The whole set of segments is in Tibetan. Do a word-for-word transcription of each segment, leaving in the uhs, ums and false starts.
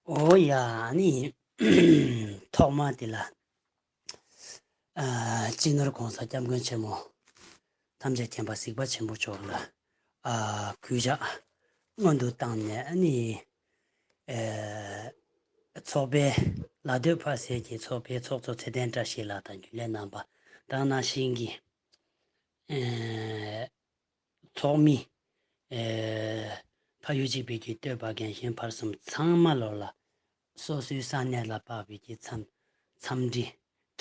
ཨོ་ཡ་ནི། ཐོག་མ་དེ་ལ། ཨ། སྤྱི་ནོར་༸གོང་ས་༸སྐྱབས་མགོན་ཆེན་པོ་ཐམས་ཅད་མཁྱེན་པ་གཟིགས་པ་ཆེན་པོ་མཆོག་ལ། ཨ། གུས་ཕྱག་སྔོན་དུ་བཏང་ནས་ནི། ཨ། ཚོགས་པའི་ལ་སྟོད་ཕ་སེར་གྱི་ཚོགས་པའི་ཚོགས་གཙོ་ཚེ་བརྟན་བཀྲ་ཤིས་ལགས་དང་རྒྱུན་ལས་རྣམ་པ་དང་ནང་བཞིན་གྱི། ཨ། ཚོགས་མི། ཨེ། ཕ་ཡུལ་གཅིག་པའི་གི་བསྟོད་པ་རྒན་གཞོན་བར་གསུམ་ཚང་མ་ལོ་ལ་སོ་སོའི་ས་གནས་ལ་དཔག་པའི་གི་འཚམས་འཚམས་འདྲི་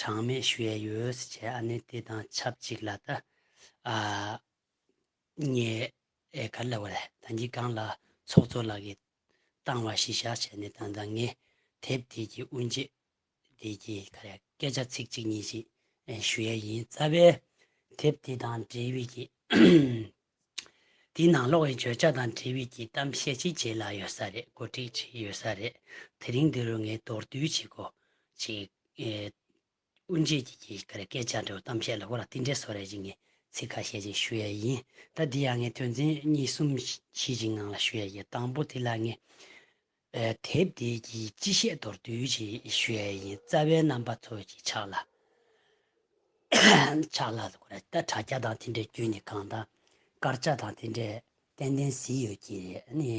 གྲངས་མེད་ཞུ་ཡས་ཡོད་ཟེར་བྱས། ཨ་ནི་དེ་དང་ཆབས་ཅིག་ལ་ད། ཨ། ངས་ཨེ་ག་རེ་ལབ་དགོས་རེད། ད་གིན་གང་ལ་ཚོགས་གཙོ་ལགས་ཀྱིས་བཏང་བ་གཞི་བཞག་བྱས་ནས། ད་ལྟ་ངས་དེབ་དེ་གི་དབུ་འབྱེད་དེ་གི་ག་རེ་སྐད་ཆ་ཚིག་གཅིག་གཉིས་ཤིག་ཨེ་ཞུ་ཡས་ཡིན། རྩ་བའི་དེབ་དེ་དང་འབྲེལ་བའི་གི་དེའི་ནང་ལོགས་ཀྱི་བརྗོད་བྱ་དང་འབྲེལ་བའི་གི་གཏམ་བཤད་ཅིག་བྱེད་ལ་ཡོད་ས་རེད། གོ་སྒྲིག་བྱས་ཡོད་ས་རེད། དེ་རིང་འདི་རུ་ངས་མདོར་བསྡུས་ཅིག་གོ་ཅིག་ཨེ། དབུ་འབྱེད་ཀྱི་གི་ག་རེ་སྐད་ཆ་འདྲ་བོ་གཏམ་བཤད་ལ་ཧོ་ར་དེ་འདྲས་བཟོ་རེ་ཅིག་ངས་ཚིག་ཁ་ཤས་ཅིག་ཞུ་ཡས་ཡིན། ད་འདི་ཡང་ངས་དོན་ཚན་གཉིས་གསུམ་བཞི་ཅིག་ངང་ལ་ཞུ་ཡས་ཡིན། དང་པོ་དེ་ལ་ངས། ཨེ། དེབ་དེ་གི་སྤྱི་བཤད་མདོར་བསྡུས་ཅིག་ཞུ་ཡས་ཡིན། རྩ་བའི་རྣམ་པ་ཚོ་ཅིག་ཕྱག་ལ་ཕྱག་ལ་ཟེར་དགོས་རེད། ད་དྲ་རྒྱ་དང་དེ་འདྲས་བརྒྱུད་ནས་གང་ལྟར་སྐར་ཆ་དང་དེ་འདྲས་ཏན་ཏན་གཟིགས་ཡོད་ཀྱི་རེད། ཨ་ནི་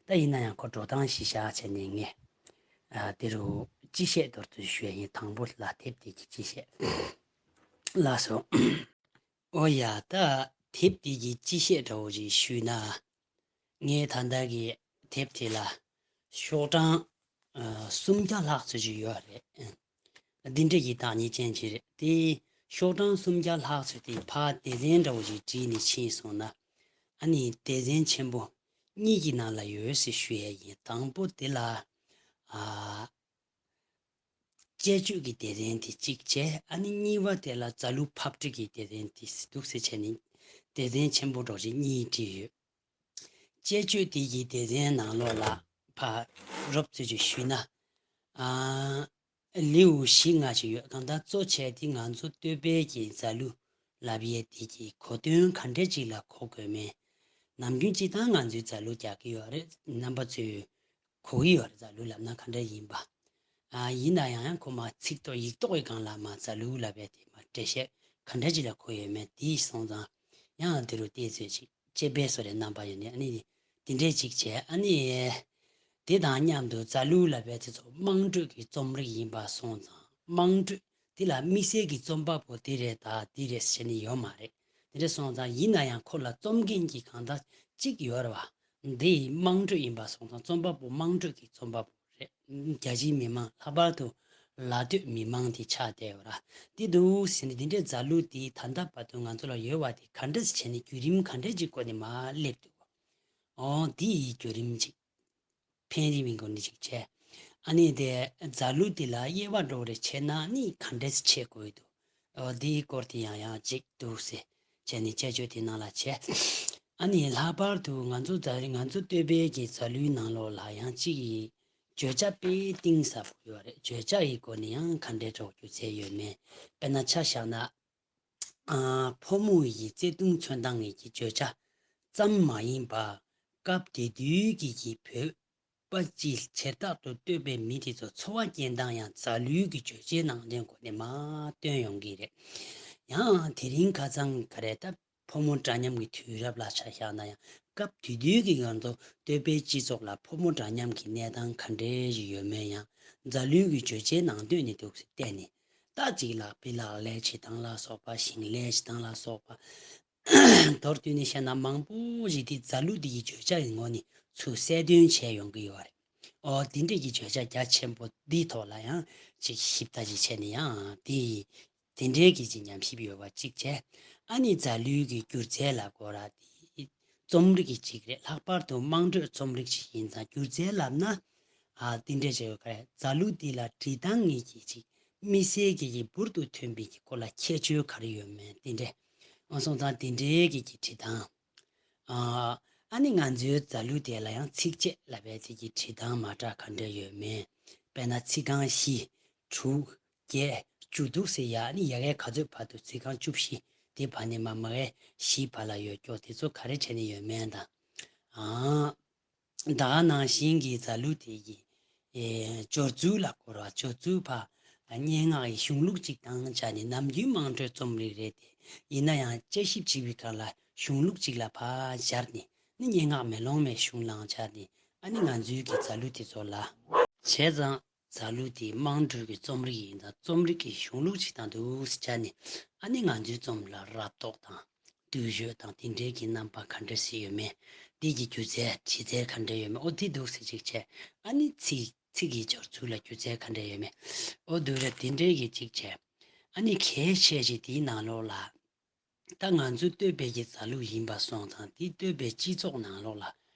ད་ཡིན་ན་ཡང་ཁོ་འགྲོ་སྟངས་གཞི་བཞག་བྱས་ནས་ངས། ཨ། དེ་རུ་སྤྱི་བཤད་མདོར་བསྡུས་ཞུ་ཡས་ཡིན། དང་པོ་ལ་དེབ་དེ་གི་སྤྱི་བཤད། ལགས་སོ། ཨོ་ཡ། ད་དེབ་དེ་གི་སྤྱི་བཤད་འདྲ་བོ་ཅིག་ཞུས་ན། ངས་ད་ལྟ་གི་དེབ་དེ་ལ་ཤོག་གྲངས། ཨ། སུམ་བརྒྱ་ལྷག་ཙམ་ཅིག་ཡོད་རེད། འདི་འདྲ་གི་བདག་ཉིད་ཅན་ཅིག་རེད། དེ་ཤོག་གྲངས་སུམ་བརྒྱ་ལྷག་ཙམ་དེ་ཕར་སྡེ་ཚན་འདྲ་བོ་ཅིག་བྲིས་ནས་ཕྱིན་སོང་ན། ཨ་ནི་སྡེ་ཚན་ཆེན་པོ་གཉིས་ཀྱི་ནང་ལ་ཡོད་ཟེར་ཞུ་ཡས་ཡིན། དང་པོ་དེ་ལ། ཨ། དཔྱད་བརྗོད་ཀྱི་སྡེ་ཚན་དེ་གཅིག་བྱས། ཨ་ནི་གཉིས་པ་དེ་ལ་རྫ་ལུགས་ཕབ་སྒྲིག་གི་སྡེ་ཚན་དེ་འདུག་སེ་བྱས་ནས་སྡེ་ཚན་ཆེན་པོ་འདྲ་བོ་ཅིག་གཉིས་བྲིས་ཡོད། དཔྱད་བརྗོད་དེ་གི་སྡེ་ཚན་ནང་ལོགས་ལ་ཕར་རོབ་ཙམ་ཅིག་ཞུས་ན། ཨ། ལེའུ་བཞི་ལྔ་ཅིག་ཡོད། གང་ལྟར་གཙོ་ཆེ་དེ་ང་ཚོ་བསྟོད་པའི་གི་རྫ་ལུགས་ལབ་ཡས་དེ་གི་གོ་དོན་ག་འདྲས་ཅིག་ལ་གོ་དགོས་མིན། ནམ་རྒྱུན་སྤྱིར་བཏང་ང་ཚོས་རྫ་ལུགས་རྒྱག་གི་ཡོད་རེད། རྣམ་པ་ཚོས་གོ་གི་ཡོད་རེད། རྫ་ལུགས་ལབ་ན་ག་འདྲ་ཡིན་པ། ཨ། ཡིན་ན་ཡང་ཡང་ཁོ་མ་ཚིག་ཐོག་ཡིག་ཐོག་གི་སྒང་ལ་མ་རྫ་ལུགས་ལབ་ཡས་དེ་མ་འགྲེལ་བཤད་ག་འདྲ་ཅིག་ལ་གོ་ཡོད་མེད་དེ་སོང་ཙང་། ཡང་དེ་རུ་བལྟས་ཚོད་ཅིག་དཔྱད་པའི་བཟོ་རེ་རྣམ་པ་ཡོད་ནས། ཨ་ནི་དེ་འདྲས་ཅིག་བྱས། ཨ་ནི་དེ་དང་མཉམ་དུ་རྫ་ལུགས་ལབ་ཡས་དེ་ཚོ་དམངས་ཁྲོད་ཀྱི་རྩོམ་རིག་ཡིན་པ་སོང་ཙང་། དམངས་ཁྲོད་དེ་ལ་དམིགས་བསལ་གྱི་རྩོམ་པ་པོ་དེ་རེད་ད་དེ་རེད་ཟེར་ནས་ཡོད་མ་རེད། དེ་འདྲས་སོང་ཙང་། ཡིན་ན་ཡང་ཁོ་ལ་རྩོམ་མཁན་གྱི་གང་ལྟར་གཅིག་ཡོད་རེད་བ། འདི་དམངས་ཁྲོད་ཡིན་པ་སོང་ཙང་། རྩོམ་པ་པོ་དམངས་ཁྲོད་ཀྱི་རྩོམ་པ་པོ་རེད། རྒྱ་ཆེའི་མི་མང་། ལྷག་པར་དུ་ལ་སྟོད་མི་མང་དེ་ཆགས་བསྡད་ཡོད་ར། དེ་འདུག་ཟེར་ནས། དེ་འདྲའི་རྫ་ལུགས་དེ་ད་ལྟ་བར་དུ་ང་ཚོ་ལ་ཡོད་པ་དེ་ག་འདྲས་བྱས་ནས་བརྒྱུད་རིམ་ག་འདྲས་ཅིག་སྒོ་ནས་མར་སླེབས་འདུག། ཨོ། དེ་ཡི་བརྒྱུད་རིམ་ཅིག་འཕེལ་རིམ་གྱི་སྒོ་ནས་ཅིག་བྱས། ཨ་ནི་དེ་རྫ་ལུགས་དེ་ལ་དབྱེ་བ་འདྲ་བོ་རེ་ཕྱེ་ན་ནི་ག་འདྲས་ཕྱེ་དགོས་འདུག། ཨོ། དེའི་སྐོར་དེ་ཡང་ཡང་ཅིག་འདུག་སེ་བྱས་ནས་དཔྱད་བརྗོད་དེ་ནང་ལ་བྱས། ཨ་ནི་ལྷག་པར་དུ་ང་ཚོ་རྫ། ང་ཚོ་བསྟོད་པའི་གི་རྫ་ལུགས་ནང་ལོགས་ལ་ཡང་གཅིག་གི་བརྗོད་བྱ་དཔེ་གཏིང་ཟབ་པོ་ཡོད་རེད། བརྗོད་བྱ་ཡི་སྒོ་ནས་ཡང་ག་འདྲའི་འདྲ་བོ་སྒྱུ་རྩལ་ཡོད་མེད། དཔེར་ན་ཆ་བཞག་ན། ཨ། ཕོ་མོ་ཡི་བརྩེ་དུང་མཚོན་སྟངས་ཀྱི་བརྗོད་བྱ་ཙམ་མ་ཡིན་པར། སྐབས་དེ་དུས་ཀྱི་གི་བོད་པ་སྤྱིའི་ཆེ་རྟག་ཏུ་བསྟོད་པའི་མི་དེ་ཚོ་འཚོ་བ་སྐྱེལ་སྟངས་ཡང་རྫ་ལུགས་ཀྱི་བརྗོད་བྱའི་ནང་དོན་སྒོ་ནས་མར་སྟོན་ཡོང་གི་རེད། ཡང་དེ་རིང་ཁ་སང་ག་རེ་ད། ཕོ་མོ་འདྲ་མཉམ་གྱི་དུས་རབས་ལ་ཆ་བཞག་ན་ཡང་། སྐབས་དེ་དུས་ཀྱི་ང་ཚོ་བསྟོད་པའི་སྤྱི་ཚོགས་ལ་ཕོ་མོ་འདྲ་མཉམ་གྱི་གནས་སྟངས་ག་འདྲའི་ཞིག་ཡོད་མེད་ཡང་རྫ་ལུགས་ཀྱི་བརྗོད་བྱའི་ནང་དོན་ནས་འདུག་སེ་བལྟས་ནས། ད་ཅིག་ལག་པའི་ལག་ལེན་བྱེད་སྟངས་ལ་སོགས་པ། ཞིང་ལས་བྱེད་སྟངས་ལ་སོགས་པ། མདོར་བསྡུས་ནས་བཤད་ན་མང་པོ་ཞིག་དེ་རྫ་ལུགས་འདི་ཡི་བརྗོད་བྱ་ཡི་ངོས་ནས་ཚུར་གསལ་སྟོན་བྱས་ཡོང་གི་ཡོད་རེད། ཨོ། འདི་འདྲས་ཀྱི་བརྗོད་བྱ་རྒྱ་ཆེན་པོ་འདིའི་ཐོག་ལ་ཡང་ཅིག་ཞིབ་ལྟ་ཅིག་བྱས་ནས་ཡང་དེ་དེ་འདྲའི་གི་ཅིག་ཉམས་ཞིབ་ཡོད་པ་ཅིག་བྱས། ཨ་ནི་རྫ་ལུགས་ཀྱི་སྒྱུ་རྩལ་ལབ་དགོས་ར། དེ་རྩོམ་རིག་གི་ཅིག་རེད། ལྷག་པར་དུ་དམངས་ཁྲོད་རྩོམ་རིག་ཅིག་ཡིན་ཙང་། སྒྱུ་རྩལ་ལབ་ན། ཨ། དེ་འདྲའི་ཅིག་ཡོད་ཀ་རེད། རྫ་ལུགས་འདི་ལ་འབྲི་སྟངས་ངེས་ཀྱི་ཅིག་དམིགས་བསལ་གྱི་གི་འབུར་དུ་ཐོན་པའི་གི་སྐོར་ལ་ཁྱད་ཆོས་ག་རེ་ཡོད་མེད་དེ་འདྲས། འོ་སོང་ཙང་དེ་འདྲའི་གི་གི་འབྲི་སྟངས། ཨ། ཨ་ནི་ང་ཚོའི་རྫ་ལུགས་དེ་ལ་ཡང་ཚིགས་བཅད་ལབ་པའི་དེ་གི་འབྲི་སྟངས་མ་འདྲ་ག་འདྲ་ཡོད་མེད། དཔེར་ན་ཚིག་རྐང་བཞི། དྲུག། བརྒྱད། བཅུ་འདུག་སེ་ཡ། ཨ་ནི་ཡ་གའི་ག་ཚོད་བར་དུ། ཚིག་རྐང་བཅུ་བཞི་དེ་བར་ནས་མ་མ་གའི་བཞི་བར་ལ་ཡོད་ཀྱོག་དེ་ཚོ་ག་རེ་བྱས་ནས་ཡོད་མེད་དང་། ཨ། ད་ག་ནང་བཞིན་གྱི་རྫ་ལུགས་དེ་གི་ ཨེ། སྦྱོར་ཚུལ་ལ་གོ་ར། སྦྱོར་ཚུལ་ཕར་སྙན་ངག་གི་གཞུང་ལུགས་ཅིག་དང་སྦྱར་ནས་ནམ་རྒྱུན་དམངས་ཁྲོད་རྩོམ་རིག་རེད་དེ། ཡིན་ན་ཡང་དཔྱད་ཞིབ་བྱེད་པའི་སྐབས་ལ་གཞུང་ལུགས་ཅིག་ལ་ཕར་སྦྱར་ནས་ནི་སྙན་ངག་མེ་ལོང་མའི་གཞུང་བླངས་སྦྱར་ནས། ཨ་ནི་ང་ཚོའི་གི་མཛའ་གླུ་དེ་ཚོ་ལ། བྱས་ཙང་མཛའ་གླུ་དེ་དམངས་ཁྲོད་ཀྱི་རྩོམ་རིག་ཡིན་ཙང་རྩོམ་རིག་གི་གཞུང་ལུགས་ཅིག་དང་འདུག་སེ་སྦྱར་ནས། ཨ་ནི་ང་ཚོའི་རྩོམ་ལ་རབ་རྟོག་དང་། བསྡུས་བརྗོད་དང་དེ་འདྲའི་གི་རྣམ་པ་ག་འདྲ་ཞིག་ཡོད་མེད། འདི་གི་སྒྱུ་རྩལ་བྲིས་རྩལ་ག་འདྲ་ཡོད་མེད། ཨོ་དེ་འདུག་སེ་ཅིག་བྱས། ཨ་ནི་ཚིག་ཚིག་གི་སྦྱོར་ཚུལ་ལ་སྒྱུ་རྩལ་ག་འདྲ་ཡོད་མེད། ཨོ་འདུག་རེད། དེ་འདྲའི་གི་ཅིག་བྱས། ཨ་ནི་གལ་ཆེ་ཞིག་དེའི་ནང་ལོགས་ལ། ད་ང་ཚོ་བསྟོད་པའི་གི་མཛའ་གླུ་ཡིན་པ་སོང་ཙང་དེ་བསྟོད་པའི་སྤྱི་ཚོགས་ནང་ལོགས་ལ་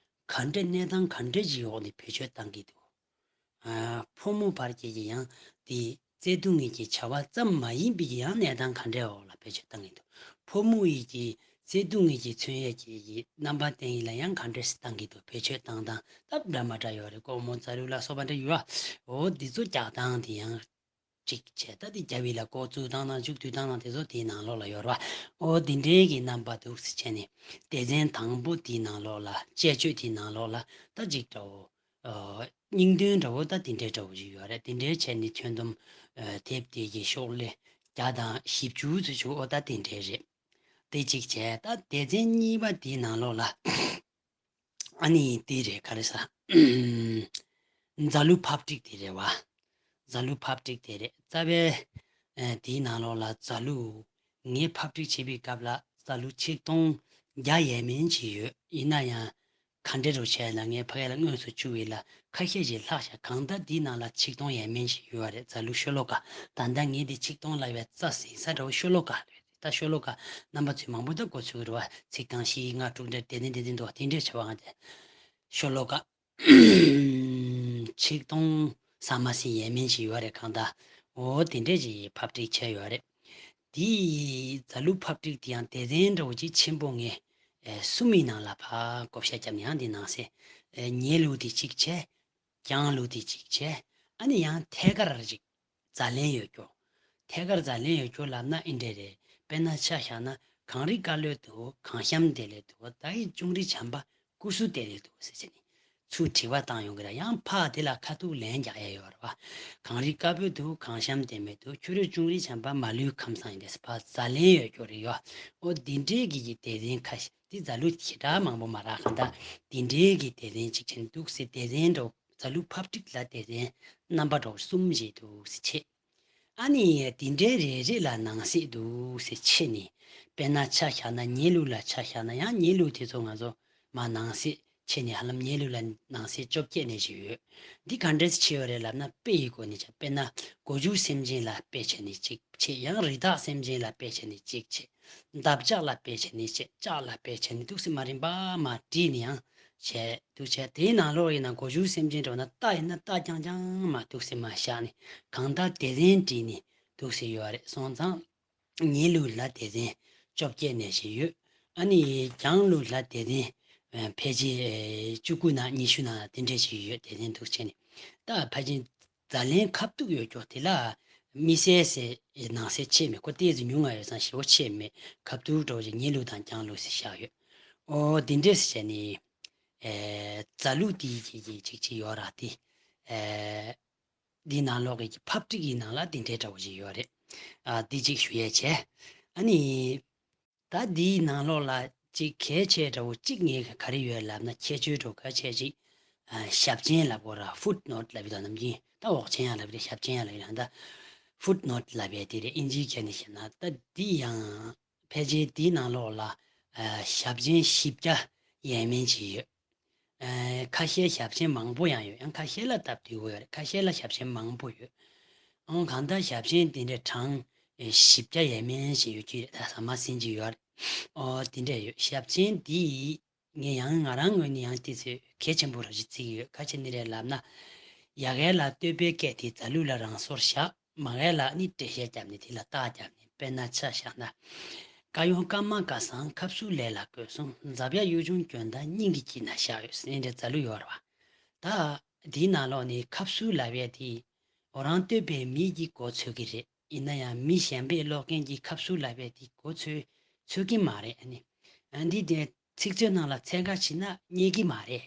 ག་འདྲ་གནས་སྟངས་ག་འདྲ་ཞིག་འོག་ནས་བེད་སྤྱོད་བཏང་གི་འདུག་ཨ། ཕོ་མོ་བར་གྱི་ཡང་དེ་བརྩེ་དུང་གི་བྱ་བ་ཙམ་མ་ཡིན་པའི་ཡང་གནས་སྟངས་ག་འདྲའི་འོག་ལ་བེད་སྤྱོད་བཏང་གི་འདུག་ཕོ་མོ་ཡི་གི་བརྩེ་དུང་གི་མཚོན་ཡས་ཀྱི་རྣམ་པ་བསྟན་ཡིན་ལ་ཡང་ག་འདྲ་ཞིག་བཏང་གི་འདུག་བེད་སྤྱོད་བཏང་སྟངས་སྟབས་འདྲ་མ་འདྲ་ཡོད་རེད། ལྐོག་མོ་མཛའ་གླུ་ལ་སོགས་པ་འདྲ་ཡོད་ར། འོ་འདི་ཚོ་རྒྱག་སྟངས་དེ་ཡང་གཅིག་བྱས། ད་དེ་རྒྱབ་ཡིག་ལ་ལྐོག་བཙུགས་སྟངས་དང་མཇུག་བསྡུ་སྟངས་དང་དེ་ཚོ་དེའི་ནང་ལོགས་ལ་ཡོད་ར། འོ་འདི་འདྲའི་གི་རྣམ་པ་འདུག་སེ་བྱས་ནས་སྡེ་ཚན་དང་པོ་དེའི་ནང་ལོགས་ལ་དཔྱད་བརྗོད་དེའི་ནང་ལོགས་ལ་ད་ཅིག་འདྲ་བོ། ཨ། སྙིང་དོན་འདྲ་བོ་ད་དེ་འདྲའི་འདྲ་བོ་ཞིག་ཡོད་རེད། དེ་འདྲའི་བྱས་ནས་ཁྱོན་བསྡོམས། ཨ། དེབ་དེ་གི་ཤོག་ལྷེ་བརྒྱ་དང་བཞི་བཅུ་ཙམ་བྱུང་། ཨོ་ད་དེ་འདྲའི་རེད། དེ་གཅིག་བྱས། ད་སྡེ་ཚན་གཉིས་པ་དེའི་ནང་ལོགས་ལ། ཨ་ནི་དེ་རེད། ག་རེ་ཟ། མཛའ་གླུ་ཕབ་སྒྲིག་དེ་རེད་བ། མཛའ་གླུ་ཕབ་སྒྲིག་དེ་རེད། རྩ་བའི། ཨ། དེའི་ནང་ལོགས་ལ་མཛའ་གླུ། ངས་ཕབ་སྒྲིག་བྱེད་པའི་སྐབས་ལ་མཛའ་གླུ་ཆིག་སྟོང་བརྒྱ་ཡས་མན་ཞིག་ཡོད། ཡིན་ན་ཡང་ག་འདྲ་རུ་བྱས་ལ་ངས་ཕ་གི་ལ་དངོས་སུ་བཅུག་པ་ལ་ཁ་ཤས་ཤིག་ལྷག་ཤག་གང་ལྟར་འདིའི་ནང་ལ་ཆིག་སྟོང་ཡས་མན་ཞིག་ཡོད་རེད། མཛའ་གླུ་ཤོ་ལོ་ཀ། ད་ལྟ་ངས་འདི་ཆིག་སྟོང་ལབ་པའི་རྩ་ཟིན་ས་འདྲ་བོ་ཤོ་ལོ་ཀ་རེད། ད་ཤོ་ལོ་ཀ་རྣམ་པ་ཚོས་མང་པོ་ད་གོ་ཚོད་རེད་བ། ཚིག་རྐང་བཞི་ལྔ་དྲུག་འདྲ་དེ་ནས་དེ་འདྲ་འདུག་དེ་འདྲ་བྱས་པ་ང་དེ་ཤོ་ལོ་ཀ་ཆིག་སྟོང་ཟིན་མ་ཟིན་ཡས་མན་ཞིག་ཡོད་རེད། གང་ལྟར་འོ་དེ་འདྲ་ཞིག་ཕབ་སྒྲིག་བྱས་ཡོད་རེད། དེའི་མཛའ་གླུ་ཕབ་སྒྲིག་དེ་ཡང་སྡེ་ཚན་འདྲ་བོ་ཅིག་ཆེན་པོ་ངས། ཨེ། གསུམ་གྱི་ནང་ལ་ཕར་བགོ་བཤའ་བརྒྱབ་ནས་ཡང་འདི་ནང་གསེས། ཨེ། ཉལ་གླུ་དེ་གཅིག་བྱས། བརྐྱང་གླུ་དེ་གཅིག་བྱས། ཨ་ནི་ཡང་ཐད་ཀར་ཅིག་ཛ་ལན་ཡོད་རྒྱུ། ཐད་ཀར་ཛ་ལན་ཡོད་རྒྱུ་ལབ་ན་འདི་འདྲ་རེད། དཔེར་ན་ཆ་བཞག་ན། གངས་རི་དཀར་པོའི་དུ་གངས་ཤམ་དེ་ལས་དུ་བདག་གི་ལྕོང་རིགས་བྱམས་པ་སྐུ་གཟུགས་དེ་ལས་དུ་ཟེར་བྱས་ནས། ཚུར་དྲི་བ་བཏང་ཡོང་གི་ར། ཡང་ཕར་དེ་ལ་ཁ་ཐུག་ལན་རྒྱག་ཡ་ཡོད་རེད་བ། གངས་རི་དཀར་པོའི་དུ་གངས་ཤམ་དེ་མེད་དུ་ཁྱོད་རའི་ལྕོང་རིགས་བྱམས་པ་མ་ལུས་ཁམས་བཟང་ཡིན་ཏེ། ཕར་ཛ་ལན་ཡོད་རྒྱུ་རེད་ཡོད། ཨོ་འདི་འདྲའི་གི་གི་སྡེ་ཚན་ཁ་ཤས་དེ་མཛའ་གླུ་ཞེ་དྲག་མང་པོ་མ་རག་གང་ལྟར་འདི་འདྲའི་གི་སྡེ་ཚན་གཅིག་བྱས་ནས་འདུག་སེ། སྡེ་ཚན་འདྲ་བོ་མཛའ་གླུ་ཕབ་སྒྲིག་ལ་སྡེ་ཚན་རྣམ་པ་འདྲ་བོ་གསུམ་ཞིག་འདུག་སེ་བྱས། ཨ་ནི་དེ་འདྲའི་རེ་རེ་ལ་ནང་གསེས་འདུག་སེ་ཕྱེ་ནས། དཔེར་ན་ཆ་བཞག་ན། ཉལ་གླུ་ལ་ཆ་བཞག་ན་ཡང་ཉལ་གླུ་དེ་ཚོ་ང་ཚོ་མར་ནང་གསེས་ཕྱེ་ནས། ཧ་ལམ་ཉལ་གླུ་ལ་ནང་གསེས་བཅོ་བརྒྱད་ནས་ཞིག་ཡོད། འདི་ག་འདྲས་ཕྱེ་ཡོད་རེད་ལབ་ན། དཔེ་ཡི་སྒོ་ནས་བྱས། དཔེར་ན་སྒོ་ཕྱུགས་སེམས་ཅན་ལ་དཔེ་བྱས་ནས་གཅིག་ཕྱེ། ཡང་རི་དྭགས་སེམས་ཅན་ལ་དཔེ་བྱས་ནས་གཅིག་ཕྱེ། འདབ་ཆགས་ལ་དཔེ་བྱས་ནས་གཅིག་ལྕགས་ལ་དཔེ་བྱས་ནས་འདུག་སེ་མར་རིམ་པ་མར་བྲིས་ནས་ཡང་བྱས་འདུག་བྱས། དེའི་ནང་ལོགས་ཡིན་ན་སྒོ་ཕྱུགས་སེམས་ཅན་འདྲ་བོ་ན་རྟ་ཡིན་ན་རྟ་རྐྱང་རྐྱང་མར་འདུག་སེ་མར་བཞག་ནས། གང་ལྟར་སྡེ་ཚན་བྲིས་ནས་འདུག་སེ་ཡོད་རེད། སོང་ཙང་ཉལ་གླུ་ལ་སྡེ་ཚན་བཅོ་བརྒྱད་ནས་ཞིག་ཡོད། ཨ་ནི་བརྐྱང་གླུ་ལ་སྡེ་ཚན་ཕལ་ཆེར་བཅུ་དགུ་ནང་ཉི་ཤུ་ནང་དེ་འདྲས་ཞིག་ཡོད། སྡེ་ཚན་འདུག་བྱས་ནས། ད་ཕལ་ཆེར་ཛ་ལན་ཁ་ཐུག་ཡོད་རྒྱུ་དེ་ལ་དམིགས་བསལ་ཟེར་ནང་གསེས་ཕྱེ་མེད། ཁོ་ཏོག་ཙམ་ཉུང་ང་ཡོད་ཙང་ཞེ་པོ་ཕྱེ་མེད། ཁ་ཐུག་འདྲ་བོ་ཞིག་ཉལ་གླུ་དང་བརྐྱང་གླུ་ཟེར་བཞག་ཡོད། ཨོ་འདི་འདྲས་བྱས་ནས། ཨེ། མཛའ་གླུ་དེའི་གི་གི་ཅིག་ཅིག་ཡོད་ར་དེ། ཨེ། འདི་ནང་ལོགས་ཀྱི་ཕབ་སྒྲིག་གི་ནང་ལ་འདི་འདྲའི་འདྲ་བོ་ཞིག་ཡོད་རེད། ཨ། འདི་གཅིག་ཞུ་ཡས་བྱས། ཨ་ནི། ད་འདིའི་ནང་ལོགས་ལ་གཅིག་གལ་ཆེ་འདྲ་བོ་གཅིག་ངས་ག་རེ་ཡོད་ལབ་ན། ཁྱད་ཆོས་འདྲ་བོ་གལ་ཆེ་གཅིག་ཨ། ཞབས་མཆན་ལབ་དགོས་ར། ཕུཊ་ནོཊ་ལབ་ཡོད་དོ། ནམ་རྒྱུན་ད་འོག་མཆན་ཡང་ལབ་རེད། ཞབས་མཆན་ཡང་ལབ་ཡོད། ད་ཕུཊ་ནོཊ་ལབ་ཡས་དེ་རེད། ཨིན་ཇིའི་སྐད་ནས་བཤད་ན། ད་འདི་ཡང་ཕལ་ཆེར་འདིའི་ནང་ལོགས་ལ། ཨ། ཞབས་མཆན་བཞི་བརྒྱ་ཡས་མན་ཅིག་ཡོད། ཨ། ཁ་ཤས་ཞབས་མཆན་མང་པོ་ཡང་ཡོད། ཡང་ཁ་ཤས་ལ་སྟབས་བདེ་པོ་ཡོད་རེད། ཁ་ཤས་ལ་ཞབས་མཆན་མང་པོ་ཡོད། ཨང་། གང་ལྟར་ཞབས་མཆན་དེ་འདྲའི་གྲངས་བཞི་བརྒྱ་ཡས་མན་ཞིག་ཡོད་ཀྱི་རེད། ད་ཟ་མ་ཟིན་གྱི་ཡོད་རེད། ཨོ་དེ་འདྲ་ཡོད། ཞབས་མཆན་འདི་ངས་ཡང་ང་རང་ངོས་ནས་ཡང་དེ་ཚོས་གལ་ཆེན་པོ་རང་ཞིག་བརྩི་གི་ཡོད། ག་ཅི་ནི་རེད་ལབ་ན། ཡ་གི་ལ་བསྟོད་པའི་སྐད་དེ་མཛའ་གླུ་ལ་རང་སོར་བཞག་མ་གི་ལ་ནི་འགྲེལ་བཤད་བརྒྱབ་ནས་དེ་ལ་རྟགས་བརྒྱབ་ནས། དཔེར་ན་ཆ་བཞག་ན། དཀར་ཡོལ་སྐར་མ་དཀར་བཟང་ཁབ་སུ་ལས་ལ་བཀོད་སོང་། འཛབ་ཡག་གཡུ་ཆུང་གྱོན་དང་སྙིང་གི་དཀྱིལ་ན་བཞག་ཡོད་ཟེར་འདྲའི་མཛའ་གླུ་ཡོད་རེད་བ། ད་འདིའི་ནང་ལོགས་ནས་ཁབ་སུ་ལབ་ཡས་དེ་འོ་རང་བསྟོད་པའི་མི་གིས་གོ་ཚོད་ཀྱི་རེད། ཡིན་ན་ཡང་མི་གཞན་པས་ཀློག་མཁན་གྱིས་ཁབ་སུ་ལབ་ཡས་དེ་གོ་ཚོད་ཚོད་ཀྱི་མ་རེད། ཨ་ནི། ཨ། འདི་དེ་ཚིག་མཛོད་ནང་ལ་ཚན་ཁ་ཕྱེ་ན་རྙེད་ཀྱི་མ་རེད།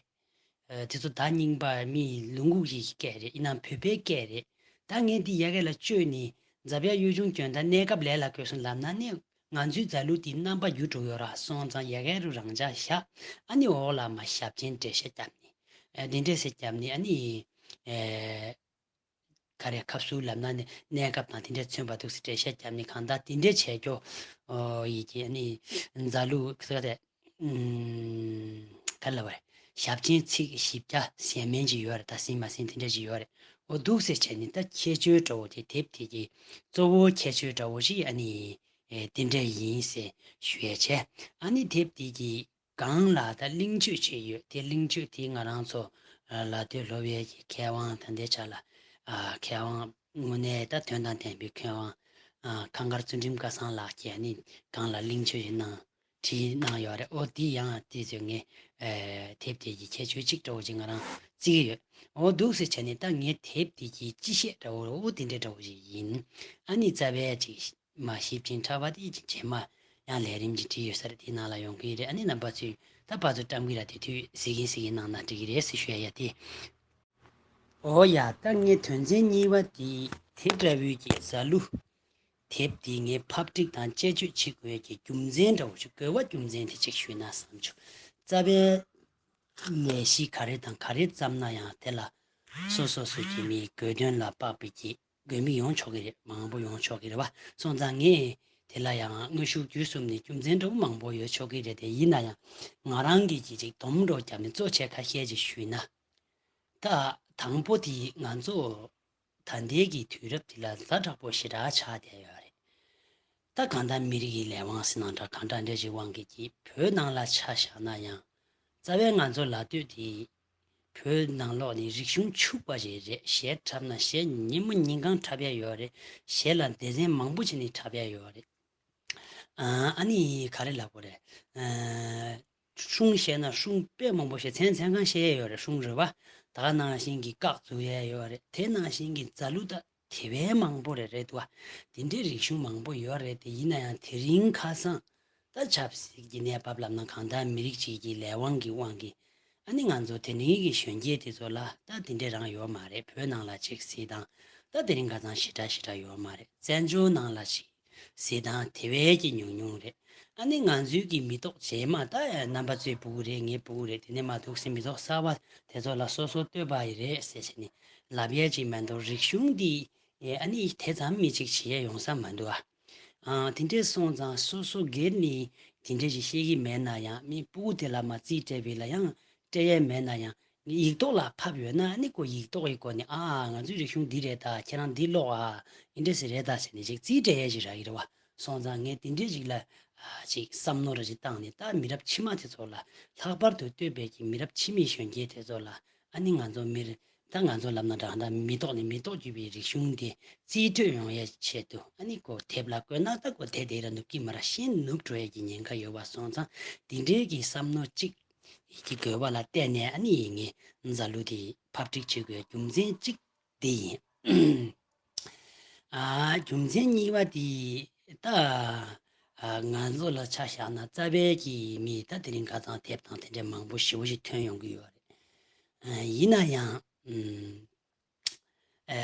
ཨ་དེ་ཚོ་ད་རྙིང་པ་མིའི་ལུང་ཁུག་ཅིག་གི་སྐད་རེད། ཡིན་ནའང་བོད་པའི་སྐད་རེད། ད་ངས་འདི་ཡ་གི་ལ་བཅོས་ནས་ཛ་དཔྱད་གཡོ་སྦྱོང་སྐྱོན་དང་གནས་སྐབས་ལས་ལ་བཀོད་སོང་ལབ་ན་ནི་ང་ཚོའི་རྫ་ལུགས་འདི་རྣམ་པ་འགྱུར་འགྲོ་གི་ཡོད་ར། སོང་ཙང་ཡ་གི་རུ་རང་འཇགས་བཞག་ཨ་ནི་འོག་ལ་མ་ཞབས་མཆན་འགྲེལ་བཤད་བརྒྱབ་ནས་ཨ་འདི་འདྲས་སེ་བརྒྱབ་ནས་ཨ་ནི་ཨེ། ག་རེ་ཁབ་སུ་ལབ་ན་ནི་གནས་སྐབས་དང་དེ་འདྲས་མཚོན་པ་འདུག་སེ་འགྲེལ་བཤད་བརྒྱབ་ནི་གང་ལྟར་དེ་འདྲས་བྱས་ཀྱོ། ཨོ་ཡི་གེ་ནི་རྫ་ལུགས་ཟེར་ཏེ། ཨུམ། ག་ལ་བ་ཞབས་ཆེན་ཚིག་བཞི་བརྒྱ་ཞེ་མན་ཅིག་ཡོད་རེད། ད་ཟིན་མ་ཟིན་དེ་འདྲས་ཅིག་ཡོད་རེད། ཨོ་འདུག་སེ་བྱས་ནི་ད་ཁྱད་ཆོས་འདྲ་བོ་དེ་དེབ་དེ་གི་གཙོ་བོ་ཁྱད་ཆོས་འདྲ་བོ་ཞིག་ཨ་ནི་དེ་འདྲས་ཡིན་ཟེར་ཞུ་ཡས་བྱས། ཨ་ནི་དེབ་དེ་གི་སྒང་ལ་ད་གླེང་བརྗོད་བྱས་ཡོད། དེ་གླེང་བརྗོད་དེ་ང་རང་ཚོ་ལ་དོན་སློབ་ཡས་ཀྱི་མཁས་དབང་ད་ལྟའི་ཆ་ལ་མཁས་དབང་དངོས་གནས་ད་དོན་དང་ལྡན་པའི་མཁས་དབང་ཁང་དཀར་ཚུལ་ཁྲིམས་སྐལ་བཟང་ལགས་ཀྱིས་ནི་སྒང་ལ་གླེང་བརྗོད་ཡིན་ནང་བྲིས་གནང་ཡོད་རེད། ཨོ་དེ་ཡང་དེ་ཚོ་ངས་དེབ་དེ་གི་ཁྱད་ཆོས་གཅིག་འདྲ་བོ་ཅིག་ང་རང་བརྩི་གི་ཡོད། ཨོ་འདུག་སེ་བྱས་ནས་ད་ངས་དེབ་དེ་གི་སྤྱི་བཤད་འདྲ་བོ་ཨོ་དེ་འདྲ་འདྲ་བོ་ཞིག་ཡིན། ཨ་ནི་རྩ་བའི་ཅིག་མ་ཞིབ་ཅིང་ཕྲ་བ་དེ་རྗེས་མ་ཡང་ལས་རིམ་གྱི་བྲིས་ཡོད་ས་རེད། དེའི་ནང་ལ་ཡོང་གི་རེད། ཨ་ནི་རྣམ་པ་ཚོས་ད་ཕར་ཚུར་བཀྲམ་གི་ར་དེ་དུས་གཟིགས་གིན་གཟིགས་གིན་གནང་ན་འགྲིག་གི་རེད་ཟེར་ཞུ་ཡ་ཡ་དེ། ཨོ་ཡ་ད་ངས་དོན་ཚན་གཉིས་པ་དེ་དེ་འདྲ་བོའི་གི་རྫ་ལུགས་དེབ་དེ་ངས་ཕབ་སྒྲིག་དང་དཔྱད་བརྗོད་བྱེད་དགོས་ཀྱི་རྒྱུ་མཚན་འདྲ་བོ་ཞིག་དགོས་པ་རྒྱུ་མཚན་དེ་གཅིག་ཞུས་ན་བསམ་བྱུང་། རྩ་བའི་ལས་གཞི་ག་རེ་དང་ག་རེ་བརྩམས་ན་ཡང་དེ་ལ་སོ་སོ་སོ་གི་མིའི་དགོས་དོན་ལ་དཔག་པའི་གི་དགོས་དམིགས་ཡོང་ཆོག་གི་རེད། མང་པོ་ཡོང་ཆོག་གི་རེད་བ། སོང་ཙང་ངས་དེ་ལ་ཡང་དངོས་ཤུགས་བརྒྱུད་གསུམ་ནས་རྒྱུ་མཚན་འདྲ་བོ་མང་པོ་ཡོད་ཆོག་གི་རེད། དེ་ཡིན་ན་ཡང་ང་རང་གིས་ཅིག་ཅིག་སྡོམ་འགྲོ་བརྒྱབ་ནས་གཙོ་ཆེ་ཁ་ཤས་ཅིག་ཞུས་ན། ད་དང་པོ་དེ་ང་ཚོ་ད་ལྟའི་གི་དུས་རབས་དེ་ལ་ཛ་དྲག་པོ་ཞེ་དྲག་ཆགས་བསྡད་ཡོད་རེད། ད་གང་ལྟར་མི་རིགས་ཀྱི་ལས་དབང་ཟེར་ན་འདྲ་གང་འདྲ་འདྲ་ཞིག་དབང་གིས་ཀྱིས་བོད་ནང་ལ་ཆ་བཞག་ན་ཡང་རྩ་བའི་ང་ཚོ་ལ་ལྟོས་དེ་བོད་ནང་ལོགས་ནས་རིག་གཞུང་ཕྱུག་པ་ཞིག་རེད། གཞས་འཁྲབ་ན་གཞས་ཉིན་མོ་ཉིན་གང་འཁྲབ་ཡ་ཡོད་རེད། གཞས་ལ་སྡེ་ཚན་མང་པོ་བྱས་ནས་འཁྲབ་ཡ་ཡོད་རེད། ཨ་ཨ་ནི་ག་རེ་ལབ་དགོས་རེད། ཨ་སྲུང་བཤད་ན་སྲུང་དཔེ་མང་པོ་བཤད། མཚན་མཚན་གང་བཤད་ཡ་ཡོད་རེད། སྲུང་རེད་བ། ད་ག་ནང་བཞིན་གྱི་སྐག་འཛུགས་ཡ་ཡོད་རེད། དེ་ནང་བཞིན་གྱི་རྫ་ལུགས་ད་དེ་བས་མང་པོ་རེད་རེད་འདུག་བ། དེ་འདྲའི་རིག་གཞུང་མང་པོ་ཡོད་རེད། དེ་ཡིན་ན་ཡང་དེ་རིང་ཁ་སང་ད་ཆབ་སྲིད་ཀྱི་གནས་བབ་ལབ་ན་གང་ལྟར་མི་རིགས་གཅིག་གི་ལས་དབང་གི་དབང་གིས་ཨ་ནི་ང་ཚོ་དེ་རིང་གི་གཞོན་སྐྱེས་དེ་ཚོ་ལ་ད་དེ་འདྲ་རང་ཡོད་མ་རེད། བོད་ནང་ལ་ཅིག་གཟིགས་དང་ད་དེ་རིང་ཁ་སང་ཞེ་དྲག་ཞེ་དྲག་ཡོད་མ་རེད། བཙན་བྱོལ་ནང་ལ་ཅིག་གཟིགས་དང་དེ་བས་ཀྱི་ཉུང་ཉུང་རེད། ཨ་ནི་ང་ཚོའི་གི་མི་ཐོག་རྗེས་མ་ད་རྣམ་པ་ཚོའི་ཕྲུ་གུ་རེད། ངའི་ཕྲུ་གུ་རེད། དེ་ནས་མ་འདུག་སེ་མི་ཐོག་གསར་བ་དེ་ཚོ་ལ་སོ་སོ་བསྟོད་པ་ཡི་རེད་ཟེར་བྱས་ནས་ལབ་ཡས་ཅིག་མ་གཏོགས་རིག་གཞུང་འདི་ཨ་ནི་དེ་ཙམ་མི་གཅིག་བྱེད་ཡས་ཡོང་ས་མ་འདུག་ཨ། ཨ་དེ་འདྲས་སོང་ཙང་སོ་སོ་སྒེར་ནས་དེ་འདྲས་ཞིག་ཤེས་ཀྱི་མེད་ན་ཡང་མི་ཕྲུ་གུ་དེ་ལ་མ་རྩིས་སྤྲད་པའི་ལ་ཡང་སྤྲད་ཡས་མེད་ན་ཡང་ཡིག་ཐོག་ལ་ཕབ་ཡོད་ན་ཨ་ནི་ཁོ་ཡིག་ཐོག་གི་སྒོ་ནས་ཨ་ང་ཚོའི་རིག་གཞུང་འདི་རེད་ད། ཁྱེད་རང་འདི་ཀློག་ཨ། འདི་འདྲས་ཟེར་རེད་ད་ཟེར་ནས་ཅིག་རྩིས་སྤྲད་ཡས་ཅིག་རག་གི་རེད་བ། སོང་ཙང་ངས་དེ་འདྲས་ཅིག་ལ་ཨ་ཅིག་བསམ་མནོ་ར་ཅིག་བཏང་ནས་ད་མི་རབས་ཕྱི་མ་དེ་ཚོ་ལ་ལྷག་པར་དུ་བསྟོད་པའི་གི་མི་རབས་ཕྱི་མའི་གཞོན་སྐྱེས་དེ་ཚོ་ལ་ཨ་ནི་ང་ཚོ་མིར་ད་ང་ཚོ་ལབ་ན་འདྲ་ད་མི་ཐོག་ནས་མི་ཐོག་བརྒྱུད་པའི་རིག་གཞུང་དེ་རྩིས་སྤྲོད་ཡོང་ཡས་ཆེད་དུ་ཨ་ནི་ཁོ་དེབ་ལ་བཀོད་ན་ད་ཁོ་དེ་དེ་ར་ནུབ་ཀྱི་མ་ར་ཤེས་ནུབ་འགྲོ་ཡས་ཀྱི་ཉེན་ཁ་ཡོད་པ་སོང་ཙང་དེ་འདྲའི་གི་བསམ་མནོ་གཅིག་གི་དགོས་པ་ལ་བརྟེན་ནས་ཨ་ནི་ངས་རྫ་ལུགས་དེ་ཕབ་སྒྲིག་བྱེད་དགོས་རྒྱུ་མཚན་གཅིག་དེ་ཡིན། ཨ་རྒྱུ་མཚན་གཉིས་པ་དེ་ད་ཨ་ང་ཚོ་ལ་ཆ་བཞག་ན་རྩ་བའི་གི་མི་ད་དེ་རིང་ཁ་སང་དེབ་དང་དེ་འདྲའི་མང་པོ་ཞེ་པོ་ཞིག་ཐོན་ཡོང་གི་ཡོད་རེད། ཨ་ཡིན་ན་ཡང་ཨ་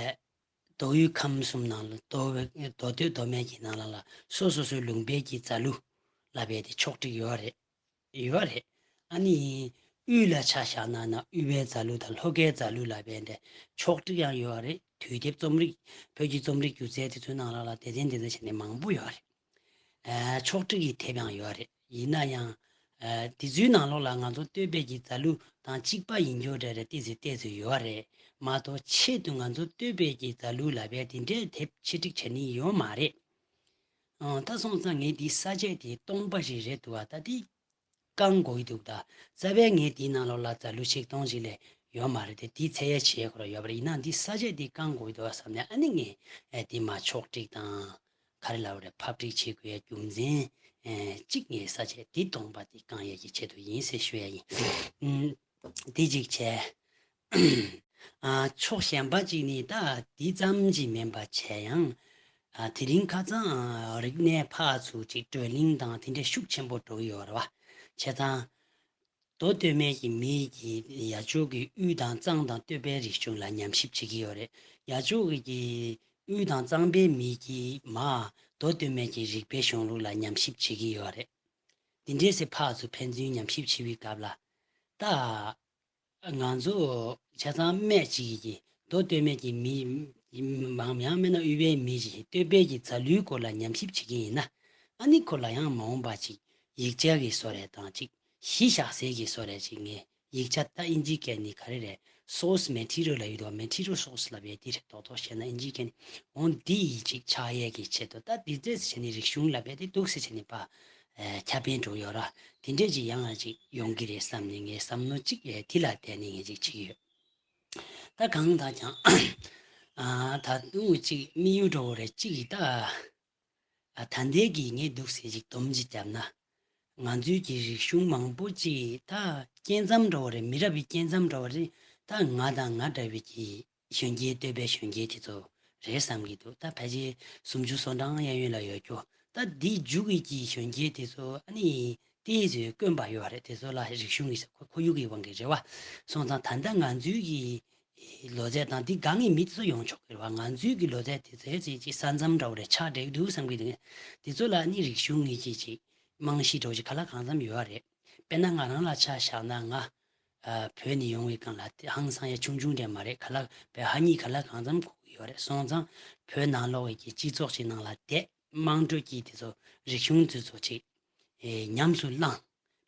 མདོ་དབུས་ཁམས་གསུམ་ནང་ལ་མདོ་བའི་མདོ་སྟོད་མདོ་སྨད་ཀྱི་ནང་ལ་ལ་སོ་སོ་སོའི་ལུང་པའི་གི་རྫ་ལུགས་ལ་བས་དེ་ཕྱོགས་བསྒྲིགས་ཡོད་རེད། ཡོད་རེད། ཨ་ནི། དབུས་ལ་ཆ་བཞག་ན་ན་དབུས་པའི་རྫ་ལུགས་དང་ལྷོ་ཁའི་རྫ་ལུགས་ལ་བས་འདི་ཕྱོགས་བསྒྲིགས་ཡང་ཡོད་རེད། དུས་དེབ་རྩོམ་རིག་བོད་ཀྱི་རྩོམ་རིག་སྒྱུ་རྩལ་དེ་ཚོའི་ནང་ལ་ལ་སྡེ་ཚན་སྡེ་ཚན་བྱས་ནས་མང་པོ་ཡོད་རེད། ཨ་ཕྱོགས་བསྒྲིགས་ཀྱི་དེབ་ཡང་ཡོད་རེད། ཡིན་ན་ཡང་། ཨ་དེ་ཚོའི་ནང་ལོགས་ལ་ང་ཚོ་བསྟོད་པའི་གི་རྫ་ལུགས་དང་གཅིག་པ་ཡིན་རྒྱུ་འདྲ་རེད་ཏོག་ཙམ་ཏོག་ཙམ་ཡོད་རེད་མ་གཏོགས་ཆེད་དུ་ང་ཚོ་བསྟོད་པའི་གི་རྫ་ལུགས་ལ་བས་དེ་འདྲའི་དེབ་ཆེད་བསྒྲིགས་བྱས་ནི་ཡོད་མ་རེད། ཨང་། ད་སོང་ཙང་ངས་འདིའི་ས་བཅད་དེ་སྟོང་པ་ཞིག་རེད་འདུག་བ། ད་འདི་བཀང་དགོས་ཀྱི་འདུག་ད་རྩ་བའི་ངས་འདིའི་ནང་ལོགས་ལ་རྫ་ལུགས་ཆིག་སྟོང་ཞིག་ལས་ཡོད་མ་རེད་དེ། འདི་ཚད་ཡས་བྱེད་དགོས་ར་ཡོད་པ་རེད། ཡིན་ནའང་འདི་ས་བཅད་འདི་བཀང་དགོས་ཀྱི་འདུག་བསམ་ནས་ཨ་ནི་ངས་ཨེ་འདི་མ་ཕྱོགས་བསྒྲིགས་དང་ག་རེ་ལབ་རེད། ཕབ་སྒྲིག་བྱེད་དགོས་ཡ་རྒྱུ་མཚན་ཨེ་གཅིག་ངས་ས་བཅད་འདི་སྟོང་པ་འདི་བཀང་ཡས་ཀྱི་ཆེད་དུ་ཡིན་ཟེར་ཞུ་ཡ་ཡིན། ཨུམ། འདི་གཅིག་བྱས། ཨ་ཕྱོགས་གཞན་པ་གཅིག་ནི་ད་འདི་ཙམ་གཅིག་མིན་པ་བྱས་ཡང་། ཨ་དེ་རིང་ཁ་སང་རིག་གནས་ཕར་ཚུར་གཅིག་བགྲོ་གླེང་དང་དེ་འདྲ་ཤུགས་ཆེན་པོ་འགྲོ་གི་ཡོད་རེད་བ། བྱས་ཙང་ མདོ་སྟོད་སྨད་ཀྱི་མི་གིས་ཡ་ཆོག་གི་དབུས་དང་གཙང་དང་སྟོད་པའི་རིག་གཞུང་ལ་ཉམས་ཞིབ་བྱེད་ཀྱི་ཡོད་རེད། ཡ་ཆོག་གི་དབུས་དང་གཙང་པའི་མི་གིས་མ་མདོ་སྟོད་སྨད་ཀྱི་རིག་པའི་གཞུང་ལུགས་ལ་ཉམས་ཞིབ་བྱེད་ཀྱི་ཡོད་རེད། དེ་འདྲས་སེ་ཕར་ཚུར་ཕན་ཚུན་ཉམས་ཞིབ་བྱེད་པའི་སྐབས་ལ། ད། ང་ཚོ་ཆ་ཚང་སྨད་ཅིག་གིས་མདོ་སྟོད་སྨད་ཀྱི་མི་མང་ཡང་མིན་ན་དབུས་པའི་མི་ཞིག་སྟོད་པའི་གི་རྫ་ལུའི་སྐོར་ལ་ཉམས་ཞིབ་བྱེད་ཀྱི་ཡིན་ན། ཨ་ནི་ཁོ་ལ་ཡང་མ་འོངས་པ་ཅིག་ཡིག་ཆ་གི་བཟོ་རེས་དང་ཅིག་གཞི་བཞག་སའི་གི་བཟོ་རེས་ཅིག་ངས་ཡིག་ཆ། ད་ཨིན་ཇིའི་སྐད་ནི་ག་རེ་རེད། སོར་སི་མེ་ཊི་རི་ཡལ་ལབ་ཡོད་དོ། མེ་ཊི་རི་ཡལ་སོར་སི་ལབ་ཡས་དེ་རེད། རྡོག་རྡོག་བཤད་ན་ཨིན་ཇིའི་སྐད་ནི། འོ་འདི་ཡི་ཅིག་ཆགས་ཡས་ཀྱི་ཆེད་དུ་ད་འདི་ཚོས་བྱས་ནས་རིག་གཞུང་ལབ་ཡས་དེ་འདུག་སེ་བྱས་ནས་ཕར་ཨེ་ཁྱབ་སྤེལ་འགྲོ་ཡོད་ར། དེ་འདྲས་ཅིག་ཡང་ཅིག་ཡོང་གི་རེད་བསམ་ནས་ངས་བསམ་མནོ་ཅིག་ཨེ་དེ་ལ་བརྟེན་ནས་ངས་ཅིག་བྱེད་ཀྱི་ཡོད། ད་གང་ལྟར་ཀྱང་ཨ་ད་དུང་ཅིག་དམིགས་ཡུལ་འདྲ་བོ་རེད། ཅིག་གིས་ད་ཨ་ད་ལྟའི་གི་ངས་འདུག་སེ་ཅིག་སྡོམ་ཅིག་བརྒྱབ་ན། ང་ཚོའི་གི་རིག་གཞུང་མང་པོ་ཅིག་ད་རྐྱེན་ཙམ་འདྲ་བོ་རེད། མི་རབས་པའི་རྐྱེན་ཙམ་འདྲ་བོ་རེད། ད་ང་དང་ང་འདྲ་བའི་གི་གཞོན་སྐྱེས། སྟོད་པའི་གཞོན་སྐྱེས་དེ་ཚོ་རེད་བསམ་གྱི་འདུག། ད་ཕལ་ཆེར་སུམ་ཅུ་སོ་གྲངས་གཡས་གཡོན་ལ་ཡོད་རྒྱུ། ད་འདི་མཇུག་གི་གི་གཞོན་སྐྱེས་དེ་ཚོ་ཨ་ནི་ཏོག་ཙམ་དཀོན་པ་ཡོད་རེད། དེ་ཚོ་ལ་རིག་གཞུང་གི་ས་ཁོར་ཡུག་གི་དབང་གིས་རེད་བ། སོང་ཙང་ད་ལྟ་ང་ཚོའི་གི་ལོ་ཚད་དང་འདི་སྒང་གི་མི་དེ་ཚོ་ཡོང་ཆོག་གི་རེད་བ། ང་ཚོའི་གི་ལོ་ཚད་དེ་ཚོའི་ཚེ་ཅིག་ས་མཚམས་འདྲ་བོ་རེད། ཆགས་བསྡད་འདུག་བསམ་གྱི་འདུག། དེ་ཚོ་ལ་ཨ་ནི་རིག་གཞུང་གི་གི་ཅིག་རྨང་གཞི་འདྲ་བོ་ཅིག་ག་ལ་གང་འཚམ་ཡོད་རེད། དཔེར་ན་ང་རང་ལ་ཆ་བཞག་ན་ང་ཨ་བོད་ནས་ཡོང་བའི་སྒང་ལ་དེ་ཧང་སང་ཡ་ཆུང་ཆུང་འདྲ་མ་རེད། ག་ལ་བོད་ཧ་ཉིས་ག་ལ་གང་འཚམ་གོ་གི་ཡོད་རེད། སོང་ཙང་བོད་ནང་ལོགས་ཀྱི་སྤྱི་ཚོགས་ཅིག་ནང་ལ་བསྡད། དམངས་ཁྲོད་ཀྱི་དེ་ཚོ་རིག་གཞུང་དེ་ཚོ་ཅིག་ཨེ་ཉམས་སུ་བླངས།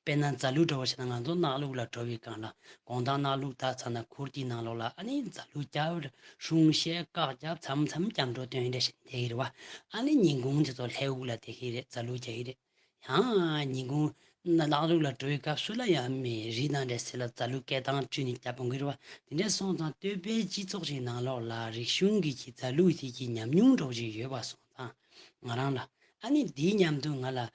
དཔེར་ན་རྫ་ལུ་འདྲ་བོ་བྱས་ན་ང་ཚོ་གནག་ལུག་ལ་འགྲོ་བའི་སྒང་ལ་དགོང་དག་གནག་ལུག་བདའ་ཚར་ན་གུར་དེའི་ནང་ལོགས་ལ་ཨ་ནི་རྫ་ལུ་རྒྱབ། སྲུང་བཤད། བཀག་རྒྱབ། མཚམས་མཚམས་སྐྱབས་འགྲོ་སྟོན་འདྲ་བྱས་བསྡད་ཀྱི་རེད་བ། ཨ་ནི་ཉིན་གུང་དེ་ཚོ་ལྷས་དབུགས་ལ་བསྡད་ཀྱི་རེད། རྫ་ལུ་རྒྱག་གི་རེད། ཡང་ཉིན་གུང་ན་གནག་ལུག་ལ་འགྲོ་བའི་སྐབས་སུ་ལ་ཡང་མི་རི་དང་འདྲ་སེ་ལ་རྫ་ལུ་སྐད་གདངས་བཅུག་ནས་རྒྱབ་འོང་གི་རེད་བ། དེ་འདྲ་སོང་ཙང་སྟོད་པའི་སྤྱི་ཚོགས་ཤིག་ནང་ལོགས་ལ་རིག་གཞུང་གི་གི་རྫ་ལུ་དེ་གི་ཉམས་མྱོང་འདྲ་བོ་ཅིག་ཡོད་པ་སོང་ཙང་ང་རང་ལ་ཨ་ནི་འདིའི་མཉམ་དུ་ང་ལ་ཨ་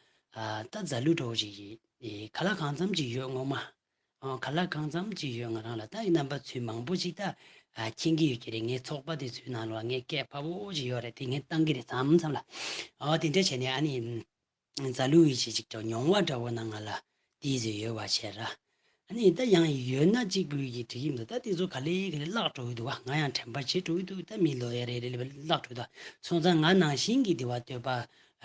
ད་རྫ་ལུ་འདྲ་བོ་ཅིག་གི་ཨེ་ག་ལ་གང་འཚམ་ཅིག་ཡོད་ངོ་མ། ཨ་ག་ལ་གང་འཚམ་ཅིག་ཡོད། ང་རང་ལ་ད་ཡིན་རྣམ་པ་ཚོས་མང་པོ་ཅིག་ད་ཨ་མཁྱེན་གྱི་ཡོད་ཀྱི་རེད། ངའི་ཚོགས་པ་དེ་ཚོའི་ནང་ལོགས་ངས་སྐད་ཕབ་པོ་ཅིག་ཡོད་རེད། དེ་ངས་བཏང་གི་རེད། མཚམས་མཚམས་ལ། ཨོ་དེ་འདྲ་བྱས་ནས་ཨ་ནི་རྫ་ལུ་ཡི་ཅིག་ཅིག་ཏུ་མྱོང་བ་འདྲ་བོ་ན་ང་ལ་དེའི་ཟེར་ཡོད་པ་བྱས་ར། ཨ་ནི་ད་ཡང་ཡོད་ན་གཅིག་པུ་ཡི་འགྲིག་གི་མི་འདུག། ད་དེ་ཚོ་ག་ལེ་ག་ལེ་བརླག་འགྲོ་གི་འདུག་བ། ང་ཡང་དྲན་པ་བརྗེད་འགྲོ་གི་འདུག། ད་མི་ལོ་ཡ་རེ་རེ་ལ་བརླག་འགྲོ་གི་འདུག། སོང་ཙང་ང་ནང་བཞིན་གྱི་དེ་བ་སྟོད་པ་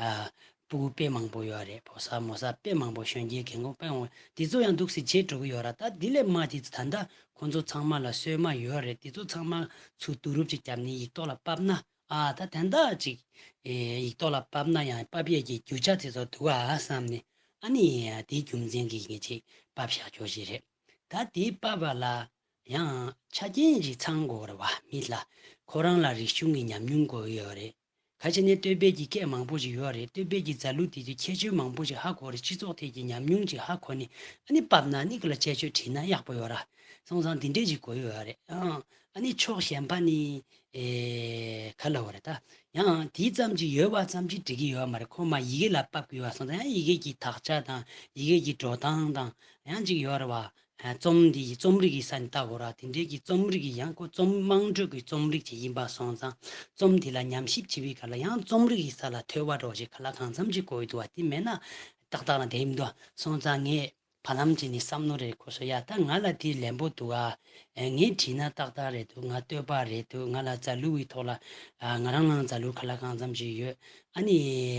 ཨ་སྤུ་གུ་དཔེ་མང་པོ་ཡོད་རེད། ཕོ་གསར་མོ་གསར་དཔེ་མང་པོ། གཞོན་སྐྱེས་རྒན་གོག་དཔེ་མང་པོ། དེ་ཚོ་ཡང་འདུག་སེ་བརྗེད་འགྲོ་གི་ཡོད་ར། ད་དེ་ལས་མ་དེ་ཚོ་ད་ལྟ་ཁོང་ཚོ་ཚང་མ་ལ་སོན་མ་ཡོད་རེད། དེ་ཚོ་ཚང་མ་ཚུར་བསྡུ་རུབ་ཅིག་བརྒྱབ་ནས་ཡིག་ཐོག་ལ་ཕབ་ན། ཨ་ད་ད་ལྟ་ཅིག་ཨེ་ཡིག་ཐོག་ལ་ཕབ་ན་ཡང་ཕབ་ཡས་ཀྱི་རྒྱུ་ཆ་དེ་ཚོ་འདུག་ཨ་བསམ་ནས། ཨ་ནི་དེའི་རྒྱུ་མཚན་གྱིས་ངས་ཅིག་ཕབ་བཞག་ཆོག་ཞིག་རེད། ད་དེའི་ཕབ་པ་ལ་ཡང་ཆ་རྐྱེན་ཅིག་ཚང་དགོས་རེད་བ། མི་ལ་ཁོ་རང་ལ་རིག་གཞུང་གི་ཉམས་མྱོང་དགོས་ཡོད་རེད། ག་ཅི་ནས་སྟོད་པའི་གི་སྐད་མང་པོ་ཞིག་ཡོད་རེད། སྟོད་པའི་གི་རྫ་ལུ་དེ་ཚོའི་ཁྱད་ཆོས་མང་པོ་ཞིག་ཧ་གོ་རེད། སྤྱི་ཚོགས་ཐད་ཀྱི་ཉམས་མྱོང་ཅིག་ཧ་གོ་ནས་ཨ་ནི་ཕབ་ན་ནི་ཁོ་ལ་ཁྱད་ཆོས་བྲིས་ན་ཡག་པོ་ཡོད་ར། སོང་ཙང་དེ་འདྲས་ཅིག་དགོས་ཡོད་རེད། ཨང་། ཨ་ནི་ཕྱོགས་གཞན་པ་ནི་ཨེ་ག་ལ་བ་རེད་ད། ཡང་དེ་ཙམ་ཅིག་ཡོད་པ་ཙམ་ཅིག་འགྲིག་གི་ཡོད་མ་རེད། ཁོ་མ་ཡི་གེ་ལ་ཕབ་གི་ཡོད་པ་སོང་ཙང་ཡང་ཡི་གེ་གི་དག་ཆ་དང་ཡི་གེ་གི་འགྲོ་སྟངས་དང་ཡང་ཅིག་ཡོད་རེད་བ། རྩོམ་འདི་ཡི་རྩོམ་རིག་གི་ས་ནས་ལྟ་དགོས་ར། དེ་འདྲའི་གི་རྩོམ་རིག་གི་ཡང་ཁོ་རྩོམ་དམངས་ཁྲོད་ཀྱི་རྩོམ་རིག་ཅིག་ཡིན་པ་སོང་ཙང་རྩོམ་དེ་ལ་ཉམས་ཞིབ་བྱེད་པའི་སྐབས་ལ་ཡང་རྩོམ་རིག་གི་ས་ལ་ཐོས་པ་འདྲ་བོ་ཞིག་ག་ལ་གང་འཚམ་ཅིག་དགོས་ཀྱི་འདུག་བ། དེ་མེད་ན་ཏག་ཏག་ལ་བསྡད་མི་འདུག་བ། སོང་ཙང་ངས་བར་ལམ་ཅིག་ནས་བསམ་བློ་རེ་འཁོར་སོང་། ཡ་ད་ང་ལ་དེ་ལན་པོ་འདུག་ཨ། ངས་བྲིས་ན་ཏག་ཏག་རེད་འདུག། ང་སྟོད་པ་རེད་འདུག། ང་ལ་རྫ་ལུ་གི་ཐོག་ལ་ང་རང་ནང་རྫ་ལུ་ག་ལ་གང་འཚམ་ཅིག་ཡོད། ཨ་ནི་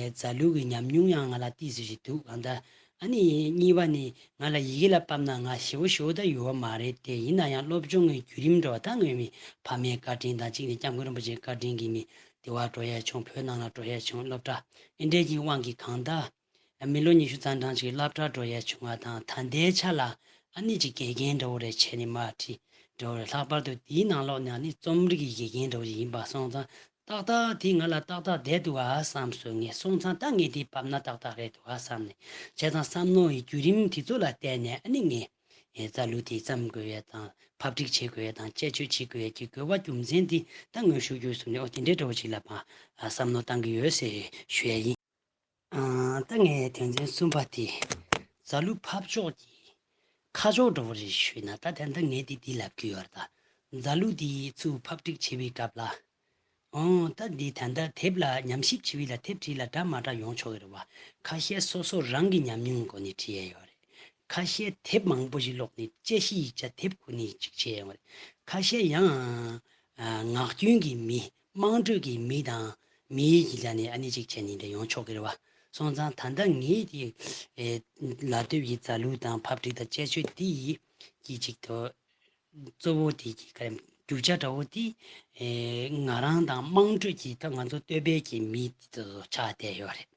རྫ་ལུ་གི་ཉམས་མྱོང་ཡང་ང་ལ་ཏོག་ཙམ་ཞིག་འདུག་གང་ལྟར། ཨ་ནི་གཉིས་པ་ནི་ང་ལ་ཡི་གེ་ལ་ཕབ་ན་ང་ཞེ་པོ་ཞེ་པོ་ད་ཡོད་པ་མ་རེད་དེ། ཡིན་ན་ཡང་སློབ་སྦྱོང་གི་བརྒྱུད་རིམ་འདྲ་བ་ད་ངོས་མི་ཕ་མའི་བཀའ་དྲིན་དང་གཅིག་ནི་སྐྱབས་མགོན་རིན་པོ་ཆེའི་བཀའ་དྲིན་གྱིས་མི་དེ་བ་འགྲོ་ཡ་བྱུང་། བོད་ནང་ལ་འགྲོ་ཡ་བྱུང་། སློབ་གྲྭ་ཨེ་འདྲས་ཀྱི་དབང་གིས་གང་ལྟར་མི་ལོ་ཉི་ཤུ་ཙམ་གྲངས་ཅིག་སློབ་གྲྭ་འགྲོ་ཡ་བྱུང་བ་དང་། ད་ལྟའི་ཆ་ལ་ཨ་ནི་ཅིག་དགེ་རྒན་འདྲ་བོ་རེ་བྱས་ནས་མར་ཁྲིད་འགྲོ་བ་རེད། ལྷག་པར་དུ་དེའི་ནང་ལོགས་ནས་ཨ་ནི་རྩོམ་རིག་གི་དགེ་རྒན་འདྲ་བོ་ཞིག་ཡིན་པ་སོང་ཙང་ཏག་ཏག་དེ་ང་ལ་ཏག་ཏག་བསྡད་འདུག་ཨ་བསམ་སོང་ངས། སོང་ཙང་ད་ངས་དེ་ཕབ་ན་ཏག་ཏག་རེད་འདུག་ཨ་བསམ་ནས། བྱས་ཙང་བསམ་མནོ་ཡི་བརྒྱུད་རིམ་དེ་ཚོ་ལ་བརྟེན་ནས་ཨ་ནི་ངས་རྫ་ལུ་དེ་བརྩམ་དགོས་ཡས་དང་ཕབ་སྒྲིག་བྱེད་དགོས་ཡས་དང་དཔྱད་བརྗོད་བྱེད་དགོས་ཡས་ཀྱི་དགོས་པ་རྒྱུ་མཚན་དེ་ད་ངོས་ཤུགས་རྒྱུ་སོང་ནས། ཨོ་དེ་འདྲའི་འདྲ་བོ་ཞིག་ལ་ཕར་བསམ་མནོ་བཏང་གི་ཡོད་ཟེར་ཞུ་ཡས་ཡིན། ཨ། ད་ངས་དོན་ཚན་གསུམ་པ་དེ་རྫ་ལུ་ཕབ་ཕྱོགས་ཀྱི་ཁ་ཕྱོགས་འདྲ་བོ་རེ་ཞུས་ན། ད་ད་ལྟ་ངས་དེ་འདི་ལབ་ཀྱི་ཡོད་རེད་ད། རྫ་ལུ་དེ་ཚུར་ཕབ་སྒྲིག་བྱེད་པའི་སྐབས་ལ། ཨོ་ད་འདི་ད་ལྟ་དེབ་ལ་ཉམས་ཞིབ་བྱེད་པའི་ལ་དེབ་བྲིས་ལ་འདྲ་མ་འདྲ་ཡོང་ཆོག་གི་རེད་བ། ཁ་ཤས་སོ་སོ་རང་གི་ཉམས་མྱོང་སྒོ་ནས་བྲིས་ཡས་ཡོད་རེད། ཁ་ཤས་དེབ་མང་པོ་ཞིག་ཀློག་ནས་དཔྱད་གཞི་ཡིག་ཆ་དེབ་ཁུར་ནས་ཅིག་བྱས་ཡོང་བ་རེད། ཁ་ཤས་ཡང་ངག་རྒྱུན་གྱི་མི་དམངས་ཁྲོད་ཀྱི་མི་དང་མིའི་གི་ལ་ནས་ཨ་ནི་ཅིག་བྱས་ནས་འདྲ་ཡོང་ཆོག་གི་རེད་བ། སོང་ཙང་ད་ལྟ་ངའི་དེ་ལ་སྟོད་ཀྱི་རྫ་ལུག་དང་ཕབ་སྒྲིག་དང་དཔྱད་བརྗོད་དེ་ཡི་གི་ཅིག་ཏུ། གཙོ་བོ་དེ་གི་ག་རེ་རྒྱུ་ཆ་འདྲ་བོ་དེ་ཨེ་ང་རང་དང་དམངས་ཁྲོད་ཀྱི་ད་ང་ཚོ་སྟོད་པའི་གི་མི་དེ་ཚོ་ཆགས་བསྡད་ཡོད་རེད།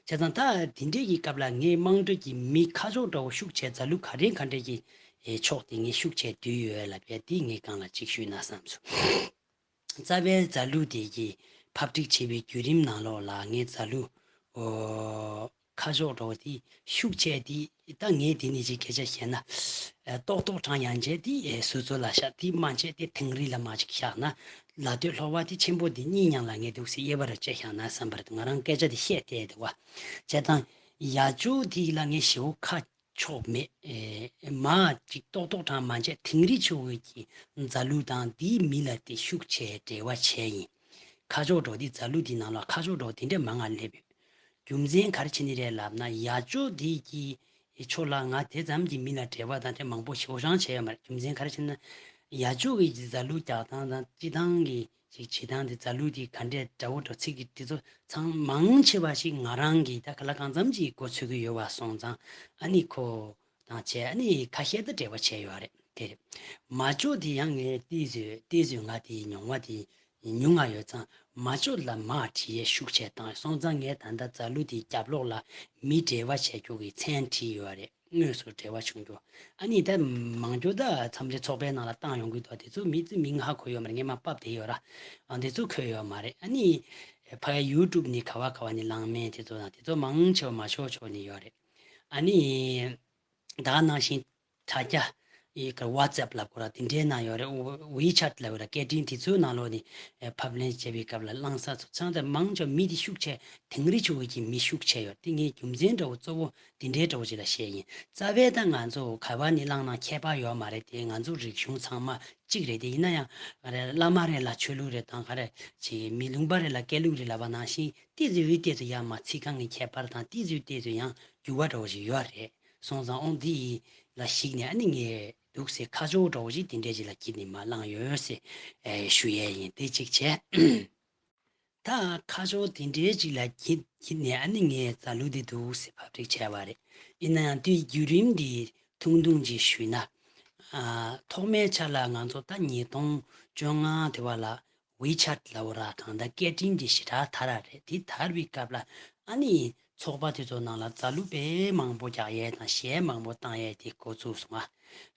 བྱས་ཙང་ད་དེ་འདྲའི་གི་སྐབས་ལ་ངས་དམངས་ཁྲོད་ཀྱི་མི་ཁ་ཕྱོགས་འདྲ་བོ་ཤུགས་ཆེ་རྫ་ལུག་ག་རེ་ག་འདྲའི་གི་ཨེ་ཕྱོགས་དེ་ངས་ཤུགས་ཆེ་བསྡུས་ཡོད་ལབ་ཡ་དེ་ངས་གང་ལ་ཅིག་ཞུས་ན་བསམ་སོང་། རྩ་བའི་རྫ་ལུག་དེ་གི་ཕབ་སྒྲིག་བྱེད་པའི་བརྒྱུད་རིམ་ནང་ལོགས་ལ་ངས་རྫ་ལུག་ཨོ། ཁ་ཕྱོགས་འདྲ་བོ་དེ་ཤུགས་ཆེ་དེ་ད་ངས་དེ་ནས་ཅིག་སྐད་ཆ་བཤད་ན། ཨ་ཏོག་ཏོག་གྲངས་ཡང་བྱས་དེ་ཨེ་སོ་སོ་ལ་ཤ་དེ་མ་བྱས་དེ་ཐེངས་རེ་ལ་མ་ཅིག་བཞག་ན། ལ་སྟོད་ལྷོ་བ་དེ་ཆེན་པོ་དེ་གཉིས་མཉམ་ལ་ངས་འདུག་སེ་དབྱེ་བ་ར་བཅད་བཞག་ན་བསམ་པར་ང་རང་སྐད་ཆ་དེ་བཤད་བསྡད་འདུག་བ། བྱས་ཙང་ཡ་ཅོ་དེ་ལ་ངས་ཞེ་བོ་ཁ་ཕྱོགས་མེད། ཨེ་མ་ཅིག་ཏོག་ཏོག་གྲངས་མ་བྱས་ཐེངས་རེ་ཆོ་བོད་ཀྱི་རྫ་ལུག་དང་དེའི་མི་ལ་དེ་ཤུགས་ཆེ་འབྲེལ་བ་བྱས་ཡིན། ཁ་ཕྱོགས་འདྲ་བོ་དེ་རྫ་ལུག་དེའི་ནང་ལ་ཁ་ཕྱོགས་འདྲ་བོ་དེ་འདྲ་མང་ང་སླེབས་ཡོད། རྒྱུ་མཚན་ག་རེ་བྱས་ནས་རེད་ལབ་ན་ཡ་ཅོ་དེ་གི་ཕྱོགས་ལ་ང་དེ་ཙམ་གྱི་མི་ལ་འབྲེལ་བ་དང་དེ་མང་པོ་ཞེ་པོ་ཅང་བྱས་ཡོད་མ་རེད། རྒྱུ་མཚན་ག་རེ་བྱས་ན་ཡ་ཅོ་གི་རྫ་ལུག་རྒྱག་སྟངས་དང་སྤྱི་བཏང་གི་ཅིག་བྱེད་སྟངས་དེ་རྫ་ལུག་དེ་ག་འདྲས་འདྲ་བོ་འདྲ་ཚིག་གི་དེ་ཚོ་ཚང་མང་ཆེ་བ་ཞིག་ང་རང་གིས་ད་ག་ལ་གང་འཚམ་ཅིག་མགོ་ཚོད་ཀྱི་ཡོད་པ་སོང་ཙང་ཨ་ནི་ཁོ་དང་བྱས་ཨ་ནི་ཁ་ཤས་ད་འབྲེལ་བ་བྱས་ཡོད་རེད། དེ་རེད། མ་ཅོ་དེ་ཡང་ངས་ཏོག་ཙམ་ཏོག་ཙམ་ང་དེའི་མྱོང་བ་དེ་ཉུང་ང་ཡོད་ཙང་མ་ཅོ་ལ་མ་བྲིས་ཡས་ཤུགས་ཆེ་བཏང་སོང་ཙང་ངས་ད་ལྟ་རྫ་ལུག་དེའི་རྒྱབ་ལོགས་ལ་མི་འབྲེལ་བ་བྱས་རྒྱུ་གི་མཚན་བྲིས་ཡོད་རེད། དངོས་སུ་འབྲེལ་བ་བྱུང་རྒྱུ། ཨ་ནི་ད་མང་རྒྱུ་ད་མཚམས་རེ་ཚོགས་པའི་ནང་ལ་བཏང་ཡོང་གི་འདུག་དེ་ཚོ་མི་ཚོ་མིང་ཧ་གོ་ཡོད་མ་རེད། ངས་མ་ཕབ་བསྡད་ཡོད་ར། ཨ་འདི་ཚོ་འཁོད་ཡོད་མ་རེད། ཨ་ནི་ཕ་གི་ཡུ་ཊུབ་ནས་ག་བ་ག་བ་ནས་བླངས་མིན་དེ་ཚོ་དང་དེ་ཚོ་མང་ཆེ་བ་མ་ཤོར་ཆོག་ནས་ཡོད་རེད། ཨ་ནི་ད་ག་ནང་བཞིན་དྲ་རྒྱ་ཡི་ག་ཝ་ཙེབ་ལབ་དགོས་ར་དེ་འདྲའི་ནང་ཡོད་རེད། ཝི་ཆེ་ཊི་ལབ་དགོས་ར་སྐད་འཕྲིན་དེ་ཚོའི་ནང་ལོགས་ནས་ཕབ་ལེན་བྱེད་པའི་སྐབས་ལ་བླངས་ས་ཚོ་ཚང་དེ་མང་ཆེ་བ་མི་དེ་ཤུགས་ཆེ་དིང་རི་ཆུ་བོད་ཀྱི་མི་ཤུགས་ཆེ་ཡོད་དེ་ངས་རྒྱུ་མཚན་འདྲ་བོ་གཙོ་བོ་དེ་འདྲའི་འདྲ་བོ་ཅིག་ལ་བཤད་ཡིན། རྩ་བའི་ད་ང་ཚོ་ག་བ་ནས་བླངས་ན་ཁྱད་པར་ཡོད་མ་རེད་དེ་ང་ཚོ་རིག་གཞུང་ཚང་མ་གཅིག་རེད་དེ་ཡིན་ན་ཡང་ག་རེ་བླ་མ་རེ་ལ་ཆོས་ལུགས་རེ་དང་ག་རེ་ཅིག་མི་ལུང་པ་རེ་ལ་སྐད་ལུགས་རེ་ལབ་པ་ནང་བཞིན་ཏོག་ཙམ་ཡུལ་ཏོག་ཙམ་ཡང་མ་ཚིག་རྐང་གི་ཁྱད་པར་དང་ཏོག་ཙམ་ཡུལ་ཏོག་ཙམ་ཡང་འགྱུར་བ་འདྲ་བོ་ཞིག་ཡོད་རེད། སོང་ཙང་ཨོང་འདི་ཡི་ལ་གཞིགས་ནས་ཨ་ནི་ངས་འདུག་སེ་ཁ་ཕྱོགས་འདྲ་བོ་ཞིག་དེ་འདྲས་ཅིག་ལ་གྱིས་ནས་མ་བླངས་ཡོད་ཟེར་ཨེ་ཞུ་ཡས་ཡིན། དེ་གཅིག་བྱས། ད་ཁ་ཕྱོགས་དེ་འདྲའི་ཅིག་ལ་གྱིས་གྱིས་ནས་ཨ་ནི་ངས་རྫ་ལུག་འདི་འདུག་སེ་ཕབ་སྒྲིག་བྱས་པ་རེད། ཡིན་ན་ཡང་དེའི་བརྒྱུད་རིམ་འདི་ཐུང་ཐུང་ཅིག་ཞུས་ན། ཨ་ཐོག་མའི་ཆ་ལ་ང་ཚོ་ད་ཉིས་སྟོང་བཅོ་ལྔ་དེ་བ་ལ་ཝི་ཆེ་ཊི་ལབ་ར་གང་ལྟར་སྐད་འཕྲིན་དེ་ཞེ་དྲག་དར་ར་རེད། དེ་དར་བའི་སྐབས་ལ་ཨ་ནི་ཚོགས་པ་དེ་ཚོ་ནང་ལ་རྫ་ལུག་དཔེ་མང་པོ་རྒྱག་ཡས་དང་གཞས་མང་པོ་བཏང་ཡས་དེ་འགོ་ཚུགས་སོང་ང་།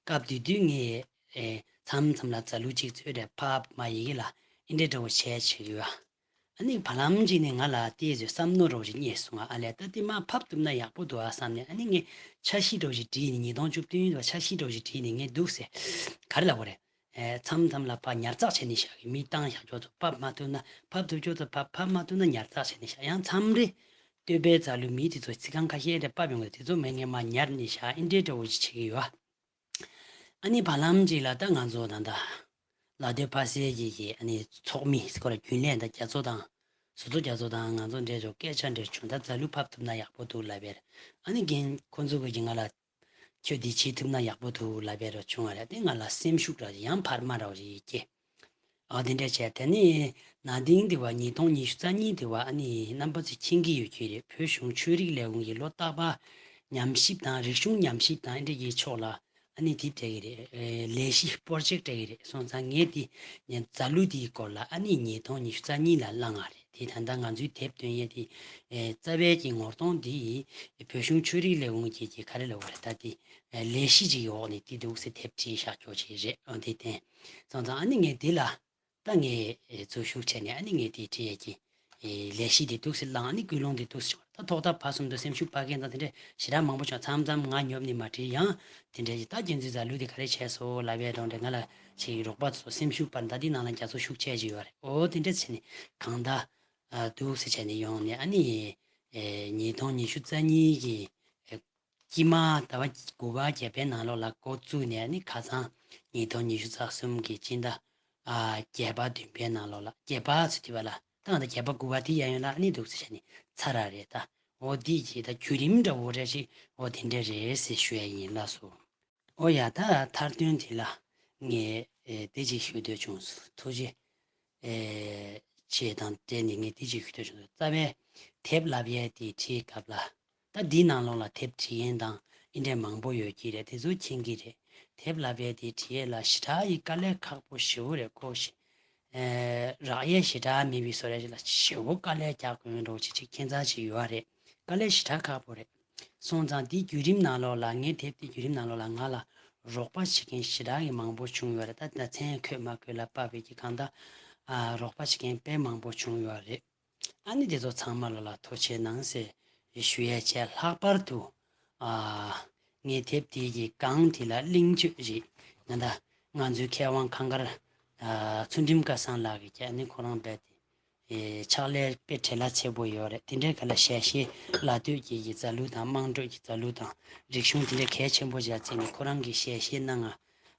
སྐབས་དེ་དུས་ངས་ཨེ་མཚམས་མཚམས་ལ་རྫ་ལུག་གཅིག་ཚོས་རེ་ཕབ་མ་ཡི་གེ་ལ་ཨིན་འདྲེ་འདྲ་བོ་བྱས་བྱེད་ཀྱི་ཡོད། ཨ་ནི་བར་ལམ་གཅིག་ནས་ང་ལ་དེའི་ཚོས་བསམ་མནོ་འདྲ་བོ་ཞིག་རྙེད་སོང་ང་། ཨ་ལས་ད་དེ་མ་ཕབ་ཐུབ་ན་ཡག་པོ་འདུག་ཨ་བསམ་ནས་ཨ་ནི་ངས་འཆར་གཞི་འདྲ་བོ་ཞིག་བྲིས་ནས་ཉིས་སྟོང་བཅུ་བདུན་ལ་འཆར་གཞི་འདྲ་བོ་ཞིག་བྲིས་ནས་ངས་འདུག་སེ་ག་རེ་ལབ་དགོས་རེད། ཨེ་མཚམས་མཚམས་ལ་ཕར་ཉར་ཚགས་བྱས་ནས་བཞག་གི། མི་བཏང་བཞག་ཆོག་ཚོ་ཕབ་མ་ཐུབ་ན་ཕབ་ཐུབ་ཆོག་ཚོ་ཕབ་ཕབ་མ་ཐུབ་ན་ཉར་ཚགས་བྱས་ནས་བཞག་ཡང་མཚམས་རེ་སྟོད་པའི་རྫ་ལུག་མི་དེ་ཚོ་ཚིག་རྐང་ཁ་ཤས་རེ་ཕབ་ཡོང་གི་དེ་ཚོ་མེད་ངས་མ་ཉར་ནས་བཞག་ཨིན་འདྲེ་འདྲ་བོ་ཞིག་བྱེད་ཀྱི་ཡོད། ཨ་ནི་བར་ལམ་གཅིག་ལ་ད་ང་ཚོ་ད་ལྟ་ལ་སྟོད་ཕ་སའི་གི་གི་ཨ་ནི་ཚོགས་མི་སྐོར་རྒྱུན་ལས་ད་རྒྱ་མཚོ་དང་ཟུར་གཙོ་རྒྱ་མཚོ་དང་ང་ཚོ་འདྲེས་ཆོག་སྐད་ཆ་འདྲེས་བྱུང་ད་རྫ་ལུག་ཕབ་ཐུབ་ན་ཡག་པོ་འདུག་ལབ་པས། ཨ་ནི་རྒན་ཁོ་ཚོ་གི་ང་ལ་ཁྱོད་འདི་བྱེད་ཐུབ་ན་ཡག་པོ་འདུག་ལབ་པའི་རོ་བྱུང་བ་རེད། དེ་ང་ལ་སེམས་ཤུགས་ར་ཡང་འཕར་མ་ར་བ་ཞིག་སྐྱེས། ཨ་དེ་འདྲ་བྱས་དེ་ནས་ན་དིང་དེ་བ་ཉིས་སྟོང་ཉི་ཤུ་རྩ་གཉིས་དེ་བ་ཨ་ནི་རྣམ་པ་ཚོས་མཁྱེན་གྱི་ཡོད་ཀྱི་རེད། བོད་གཞུང་ཆོས་རིག་ལས་ཁུངས་ཀྱི་ལོ་རྟག་པར་ཉམས་ཞིབ་དང་རིག་གཞུང་ཉམས་ཞིབ་དང་ཨ་འདྲ་གི་ཕྱོགས་ལ་ཨ་ནི་དེ་སྤྲད་ཀྱི་རེད། ལས་གཞི་པོ་རོ་ཇེག་སྤྲད་ཀྱི་རེད། སོང་ཙང་ངས་དེ་ངས་རྫ་ལུག་དེའི་སྐོར་ལ་ཨ་ནི་ཉིས་སྟོང་ཉི་ཤུ་རྩ་གཉིས་ལ་བླངས་པ་རེད། དེ་ད་ལྟ་ང་ཚོའི་དེབ་སྟོན་ཡས་དེ་ཨེ་རྩ་བའི་གི་ངོ་གདོང་དེ་ཡིས་བོད་གཞུང་ཆོས་རིག་ལས་ཁུངས་ཀྱི་གི་ག་རེ་ལབ་དགོས་རེད་ད་དེ་ཨེ་ལས་གཞི་ཅིག་གི་འོག་ནས་དེ་འདུག་སེ་དེབ་བྲིས་བཞག་ཀྱོག་ཅིག་རེད། ཨོ་དེ་བསྟན་སོང་ཙང་ཨ་ནི་ངས་དེ་ལ་ད་ངས་ཨེ་འཛུལ་ཞུགས་བྱས་ནས་ཨ་ནི་ངས་དེ་བྲིས་ཡས་ཀྱི་ཨེ་ལས་གཞི་དེ་འདུག་སེ་བླངས། ཨ་ནི་ཀུན་སློང་དེ་འདུག་སེ་བྱུང་། ད་ཐོག་མཐའ་བར་གསུམ་དུ་སེམས་ཤུགས་སྤར་མཁན་དང་དེ་འདྲས་ཞེ་དྲག་མང་པོ་བྱུང་། མཚམས་མཚམས་ང་ཉོབ་ནས་མ་བྲིས་ཡང་དེ་འདྲས་ཀྱི་ད་རྒྱལ་མཚན་རྫ་ལུག་དེ་ག་རེ་བྱས་སོང་ལབ་པའི་དོན་དེ་ང་ལ་ཅིག་རོགས་པ་ཚོ་སེམས་ཤུགས་སྤར་ད་དེ་ནང་ལ་རྒྱ་མཚོ་ཤུགས་ཆེ་ཅིག་ཡོད་རེད། ཨོ་དེ་འདྲས་བྱས་ནས་གང་ལྟར་ཨ་འདུག་སེ་བྱས་ནས་ཡོང་ནས་ཨ་ནི་ཨེ་ཉིས་སྟོང་ཉི་ཤུ་རྩ་གཉིས་ཀྱི་ཨེ་དཀྱིལ་མ་ཟླ་བ་དགུ་པ་བརྒྱད་པའི་ནང་ལོགས་ལ་འགོ་བཙུགས་ནས་ཨ་ནི་ཁ་སང་ཉིས་སྟོང་ཉི་ཤུ་རྩ་གསུམ་གྱི་སྤྱི་ཟླ་ཨ་བརྒྱད་པ་བདུན་པའི་ནང་ལོགས་ལ་བརྒྱད་པ་ཚོ་དེ་བ་ལ་ད་ང་ད་བརྒྱད་པ་དགུ་པ་དེ་ཡན་ཡོད་ལ་ཨ་ནི་འདུག་སེ་བྱས་ནས་ཚར་ར་རེད། ད་ འོ་འདི་གི་ད་བརྒྱུད་རིམ་འདྲ་བོ་རེ་ཞིག་འོ་དེ་འདྲ་རེད་ཟེར་ཞུ་ཡ་ཡིན། ལགས་སོ། འོ་ཡ། ད་མཐར་དོན་དེ་ལ་ངས་ཨེ་དེ་ཅིག་ཞུ་འདོད་བྱུང་སོང་། ཐུགས་རྗེ་ཨེ་ཆེ་དང་འབྲེལ་ནས་ངས་དེ་ཅིག་ཞུ་འདོད་བྱུང་སོང་། རྩ་བའི་དེབ་ལབ་ཡས་དེ་བྲིས་སྐབས་ལ། ད་འདིའི་ནང་ལོགས་ལ་དེབ་བྲིས་མཁན་དང་ཨེ་འདྲས་མང་པོ་ཡོད་ཀྱི་རེད། དེ་ཚོ་མཁྱེན་གྱི་རེད། དེབ་ལབ་ཡས་དེ་བྲིས་ཡས་ལ་ཞེ་དྲག་གི་དཀའ་ལས་ཁག་པོ་ཞེ་པོ་རེད། ཁོ་ཞེ་ཨེ་རག་ཡས་ཞེ་དྲག་མེད་པའི་བཟོ་འདྲ་ཞིག་ལ་ཞེ་པོ་དཀའ་ལས་རྒྱག་དགོས་འདྲ་བོ་ཅིག་ཅིག་ཁྱད་མཚར་ཅིག་ཡོད་རེད། དཀའ་ལས་ཞེ་དྲག་ཁག་པོ་རེད། སོང་ཙང་འདིའི་བརྒྱུད་རིམ་ནང་ལོགས་ལ། ངའི་དེབ་དེའི་བརྒྱུད་རིམ་ནང་ལོགས་ལ་ང་ལ་རོགས་པ་བྱེད་མཁན་ཞེ་དྲག་གི་མང་པོ་བྱུང་ཡོད་རེད། ད་ད་མཚན་འཁོད་མ་འཁོད་ལ་དཔག་པའི་གི་གང་ལྟར་ཨ་རོགས་པ་བྱེད་མཁན་དཔེ་མང་པོ་བྱུང་ཡོད་རེད། ཨ་ནི་དེ་ཚོ་ཚང་མ་ལ་ལ་ཐུགས་རྗེ་ཆེ་གནང་ཟེར་ཞུ་ཡས་བྱས། ལྷག་པར་དུ་ཨ་ངའི་དེབ་དེ་གི་སྒང་དེ་ལ་གླེང་བརྗོད་ཅིག་ང་ད་ང་ཚོའི་མཁས་དབང་ཁང་དཀར་ཨ་ཚུལ་ཁྲིམས་སྐལ་བཟང་ལགས་ཀྱིས་ཀྱང་ཨ་ནི་ཁོ་རང་རྦད་དེ་ཨེ་ཕྱག་ལས་དཔེ་བྲེལ་བ་ཆེན་པོ་ཡོད་རེད། དེ་འདྲའི་སྒང་ལ་ཞལ་བཞེས་ལ་སྟོད་ཀྱི་གི་རྩ་ལུགས་དང་། དམངས་ཁྲོད་ཀྱི་རྩ་ལུགས་དང་། རིག་གཞུང་དེ་འདྲའི་གལ་ཆེན་པོ་ཞིག་ལ་བརྩིས་ནས་ཁོ་རང་གིས་ཞལ་བཞེས་གནང་ང་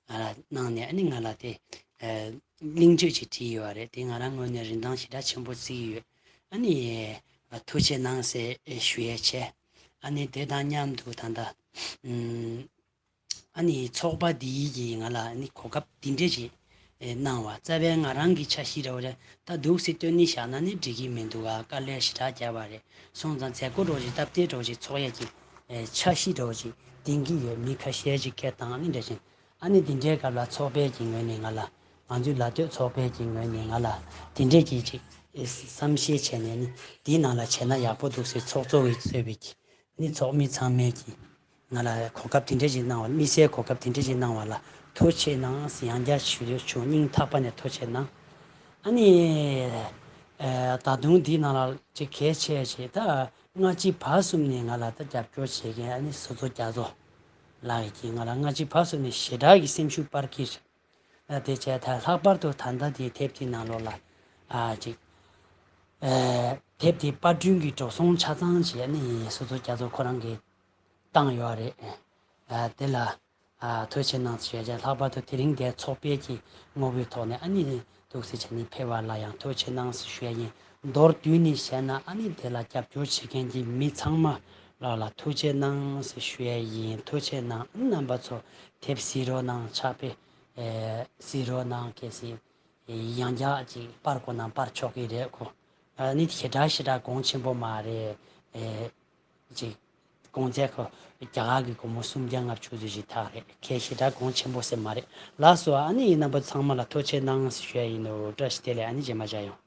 ཨ་གནང་ནས། ཨ་ནི་ང་ལ་དེ་ཨེ་གླེང་བརྗོད་ཅིག་བྲིས་ཡོད་རེད། དེ་ང་རང་ངོས་ནས་རིན་ཐང་ཞེ་དྲག་ཆེན་པོ་བརྩི་གི་ཡོད། ཨ་ནི་ཨ་ཐུགས་རྗེ་ཆེ་གནང་ཟེར་ཞུ་ཡས་བྱས། ཨ་ནི་དེ་དང་མཉམ་དུ་ད་ལྟ་ཨུམ། ཨ་ནི་ཚོགས་པ་འདིའི་གིས་ང་ལ་ཨ་ནི་གོ་སྐབས་འདི་འདྲ་ཞིག་ཨེ་གནང་བ། རྩ་བའི་ང་རང་གི་འཆར་གཞི་འདྲ་བོ་རེད། ད་འདུག་སེ་བཏོན་ནས་བཞག་ན་ནི་འགྲིག་གི་མི་འདུག་ག་དཀའ་ལས་ཞེ་དྲག་བརྒྱབ་པ་རེད། སོང་ཙང་མཛད་སྒོ་འདྲ་བོ་ཞིག་སྟབས་བདེ་འདྲ་བོ་ཞིག་ཚོགས་ཡས་ཀྱི་ཨེ་འཆར་གཞི་འདྲ་བོ་ཞིག་འདིང་གི་ཡོད། མི་ཁ་ཤས་ཅིག་སྐད་བཏང་། ཨ་ནི་འདྲ་བཞིན་ཨ་ནི་འདི་འདྲའི་སྐབས་ལ་ཚོགས་པའི་གི་ངོས་ནས་ང་ལ། ང་ཚོའི་ལ་སྟོད་ཚོགས་པའི་གི་ངོས་ནས་ང་ལ་འདི་འདྲའི་གི་ཅིག་ཨེ་བསམ་ཤེས་བྱས་ནས་ནི་འདིའི་ནང་ལ་བྱས་ན་ཡག་པོ་འདུག་ཟེར་ཚོགས་གཙོ་བའི་གཙོས་པའི་གི་ནི་ཚོགས་མི་ཚང་མས་ཀྱིས་ང་ལ་གོ་སྐབས་དེ་འདྲ་ཞིག་གནང་བ། དམིགས་བསལ་གོ་སྐབས་དེ་འདྲ་ཞིག་གནང་བ་ལ་ཐུགས་རྗེ་ཆེ་གནང་ཟེར་ཡང་བསྐྱར་ཞུ་འདོད་བྱུང་། སྙིང་ཐག་པ་ནས་ཐུགས་རྗེ་ཆེ་གནང་། ཨ་ནི་ཨེ་ད་དུང་འདིའི་ནང་ལ་ཅིག་གལ་ཆེ་ཞིག་ད་སྔ་ཕྱི་བར་གསུམ་ནས་ང་ལ་ད་རྒྱབ་སྐྱོར་བྱེད་མཁན་ཨ་ནི་ཟུར་གཙོ་རྒྱ་མཚོ་ལགས་ཀྱིས་ང་ལ་སྔ་ཕྱི་བར་གསུམ་ནས་ཞེ་དྲག་གི་སེམས་ཤུགས་སྤར་གྱི་རེད། ཨ་དེ་བྱས་ད་ལྷག་པར་དུ་ད་ལྟ་དེའི་དེབ་དེའི་ནང་ལོགས་ལ་ཨ་ཅིག་ཨེ་དེབ་དེ་པར་སྐྲུན་གྱི་འགྲོ་སོང་ཆ་ཚང་བྱས་ནས་ཟུར་གཙོ་རྒྱ་མཚོ་ཁོ་རང་གིས་བཏང་ཡོད་རེད། ཨ་དེ་ལ་ཨ་ཐུགས་རྗེ་ཆེ་གནང་ཞུ་ཡ་བྱས། ལྷག་པར་དུ་དེ་རིང་འདིར་ཚོགས་པའི་གི་ངོ་བོའི་ཐོག་ནས་ཨ་ནི་འདུག་སེ་བྱས་ནས་ཕེབས་པ་ལ་ཡང་ཐུགས་རྗེ་ཆེ་གནང་ཞུ་ཡ་ཡིན། མདོར་བསྡུས་ནས་བཤད་ན་ཨ་ནི་དེ་ལ་རྒྱབ་སྐྱོར་བྱེད་མཁན་གྱི་མི་ཚང་མ་ལ་ལ་ཐུགས་རྗེ་གནང་ཟེར་ཞུ་ཡ་ཡིན། ཐུགས་རྗེ་གནང་། རྣམ་པ་ཚོ་དེབ་གཟིགས་རོགས་གནང་། ཕྱག་དཔེ་ཨེ་གཟིགས་རོགས་གནང་། གལ་སྲིད་ཡང་བསྐྱར་ཅིག་པར་དགོས་ན་པར་ཆོག་གི་རེད། ཁོ་ཨ་ནི་ཞེ་དྲག་ཞེ་དྲག་གོང་ཆེན་པོ་མ་རེད། ཨེ་ཅིག་གོང་ཚད་ཁོ་རྒྱ་གར་གྱི་སྒོར་མོ་སུམ་བརྒྱ་ལྔ་བཅུ་ཙམ་ཞིག་ཐག་རེད། གལ་ཞེ་དྲག་གོང་ཆེན་པོ་ཟེར་མ་རེད། ལགས་སོ། ཨ་ནི་རྣམ་པ་ཚང་མ་ལ་ཐུགས་རྗེ་གནང་ཟེར་ཞུ་ཡ་ཡིན་ནོ། བཀྲ་ཤིས་བདེ་ལེགས། ཨ་ནི་རྗེས་མ་མཇལ་ཡོང་།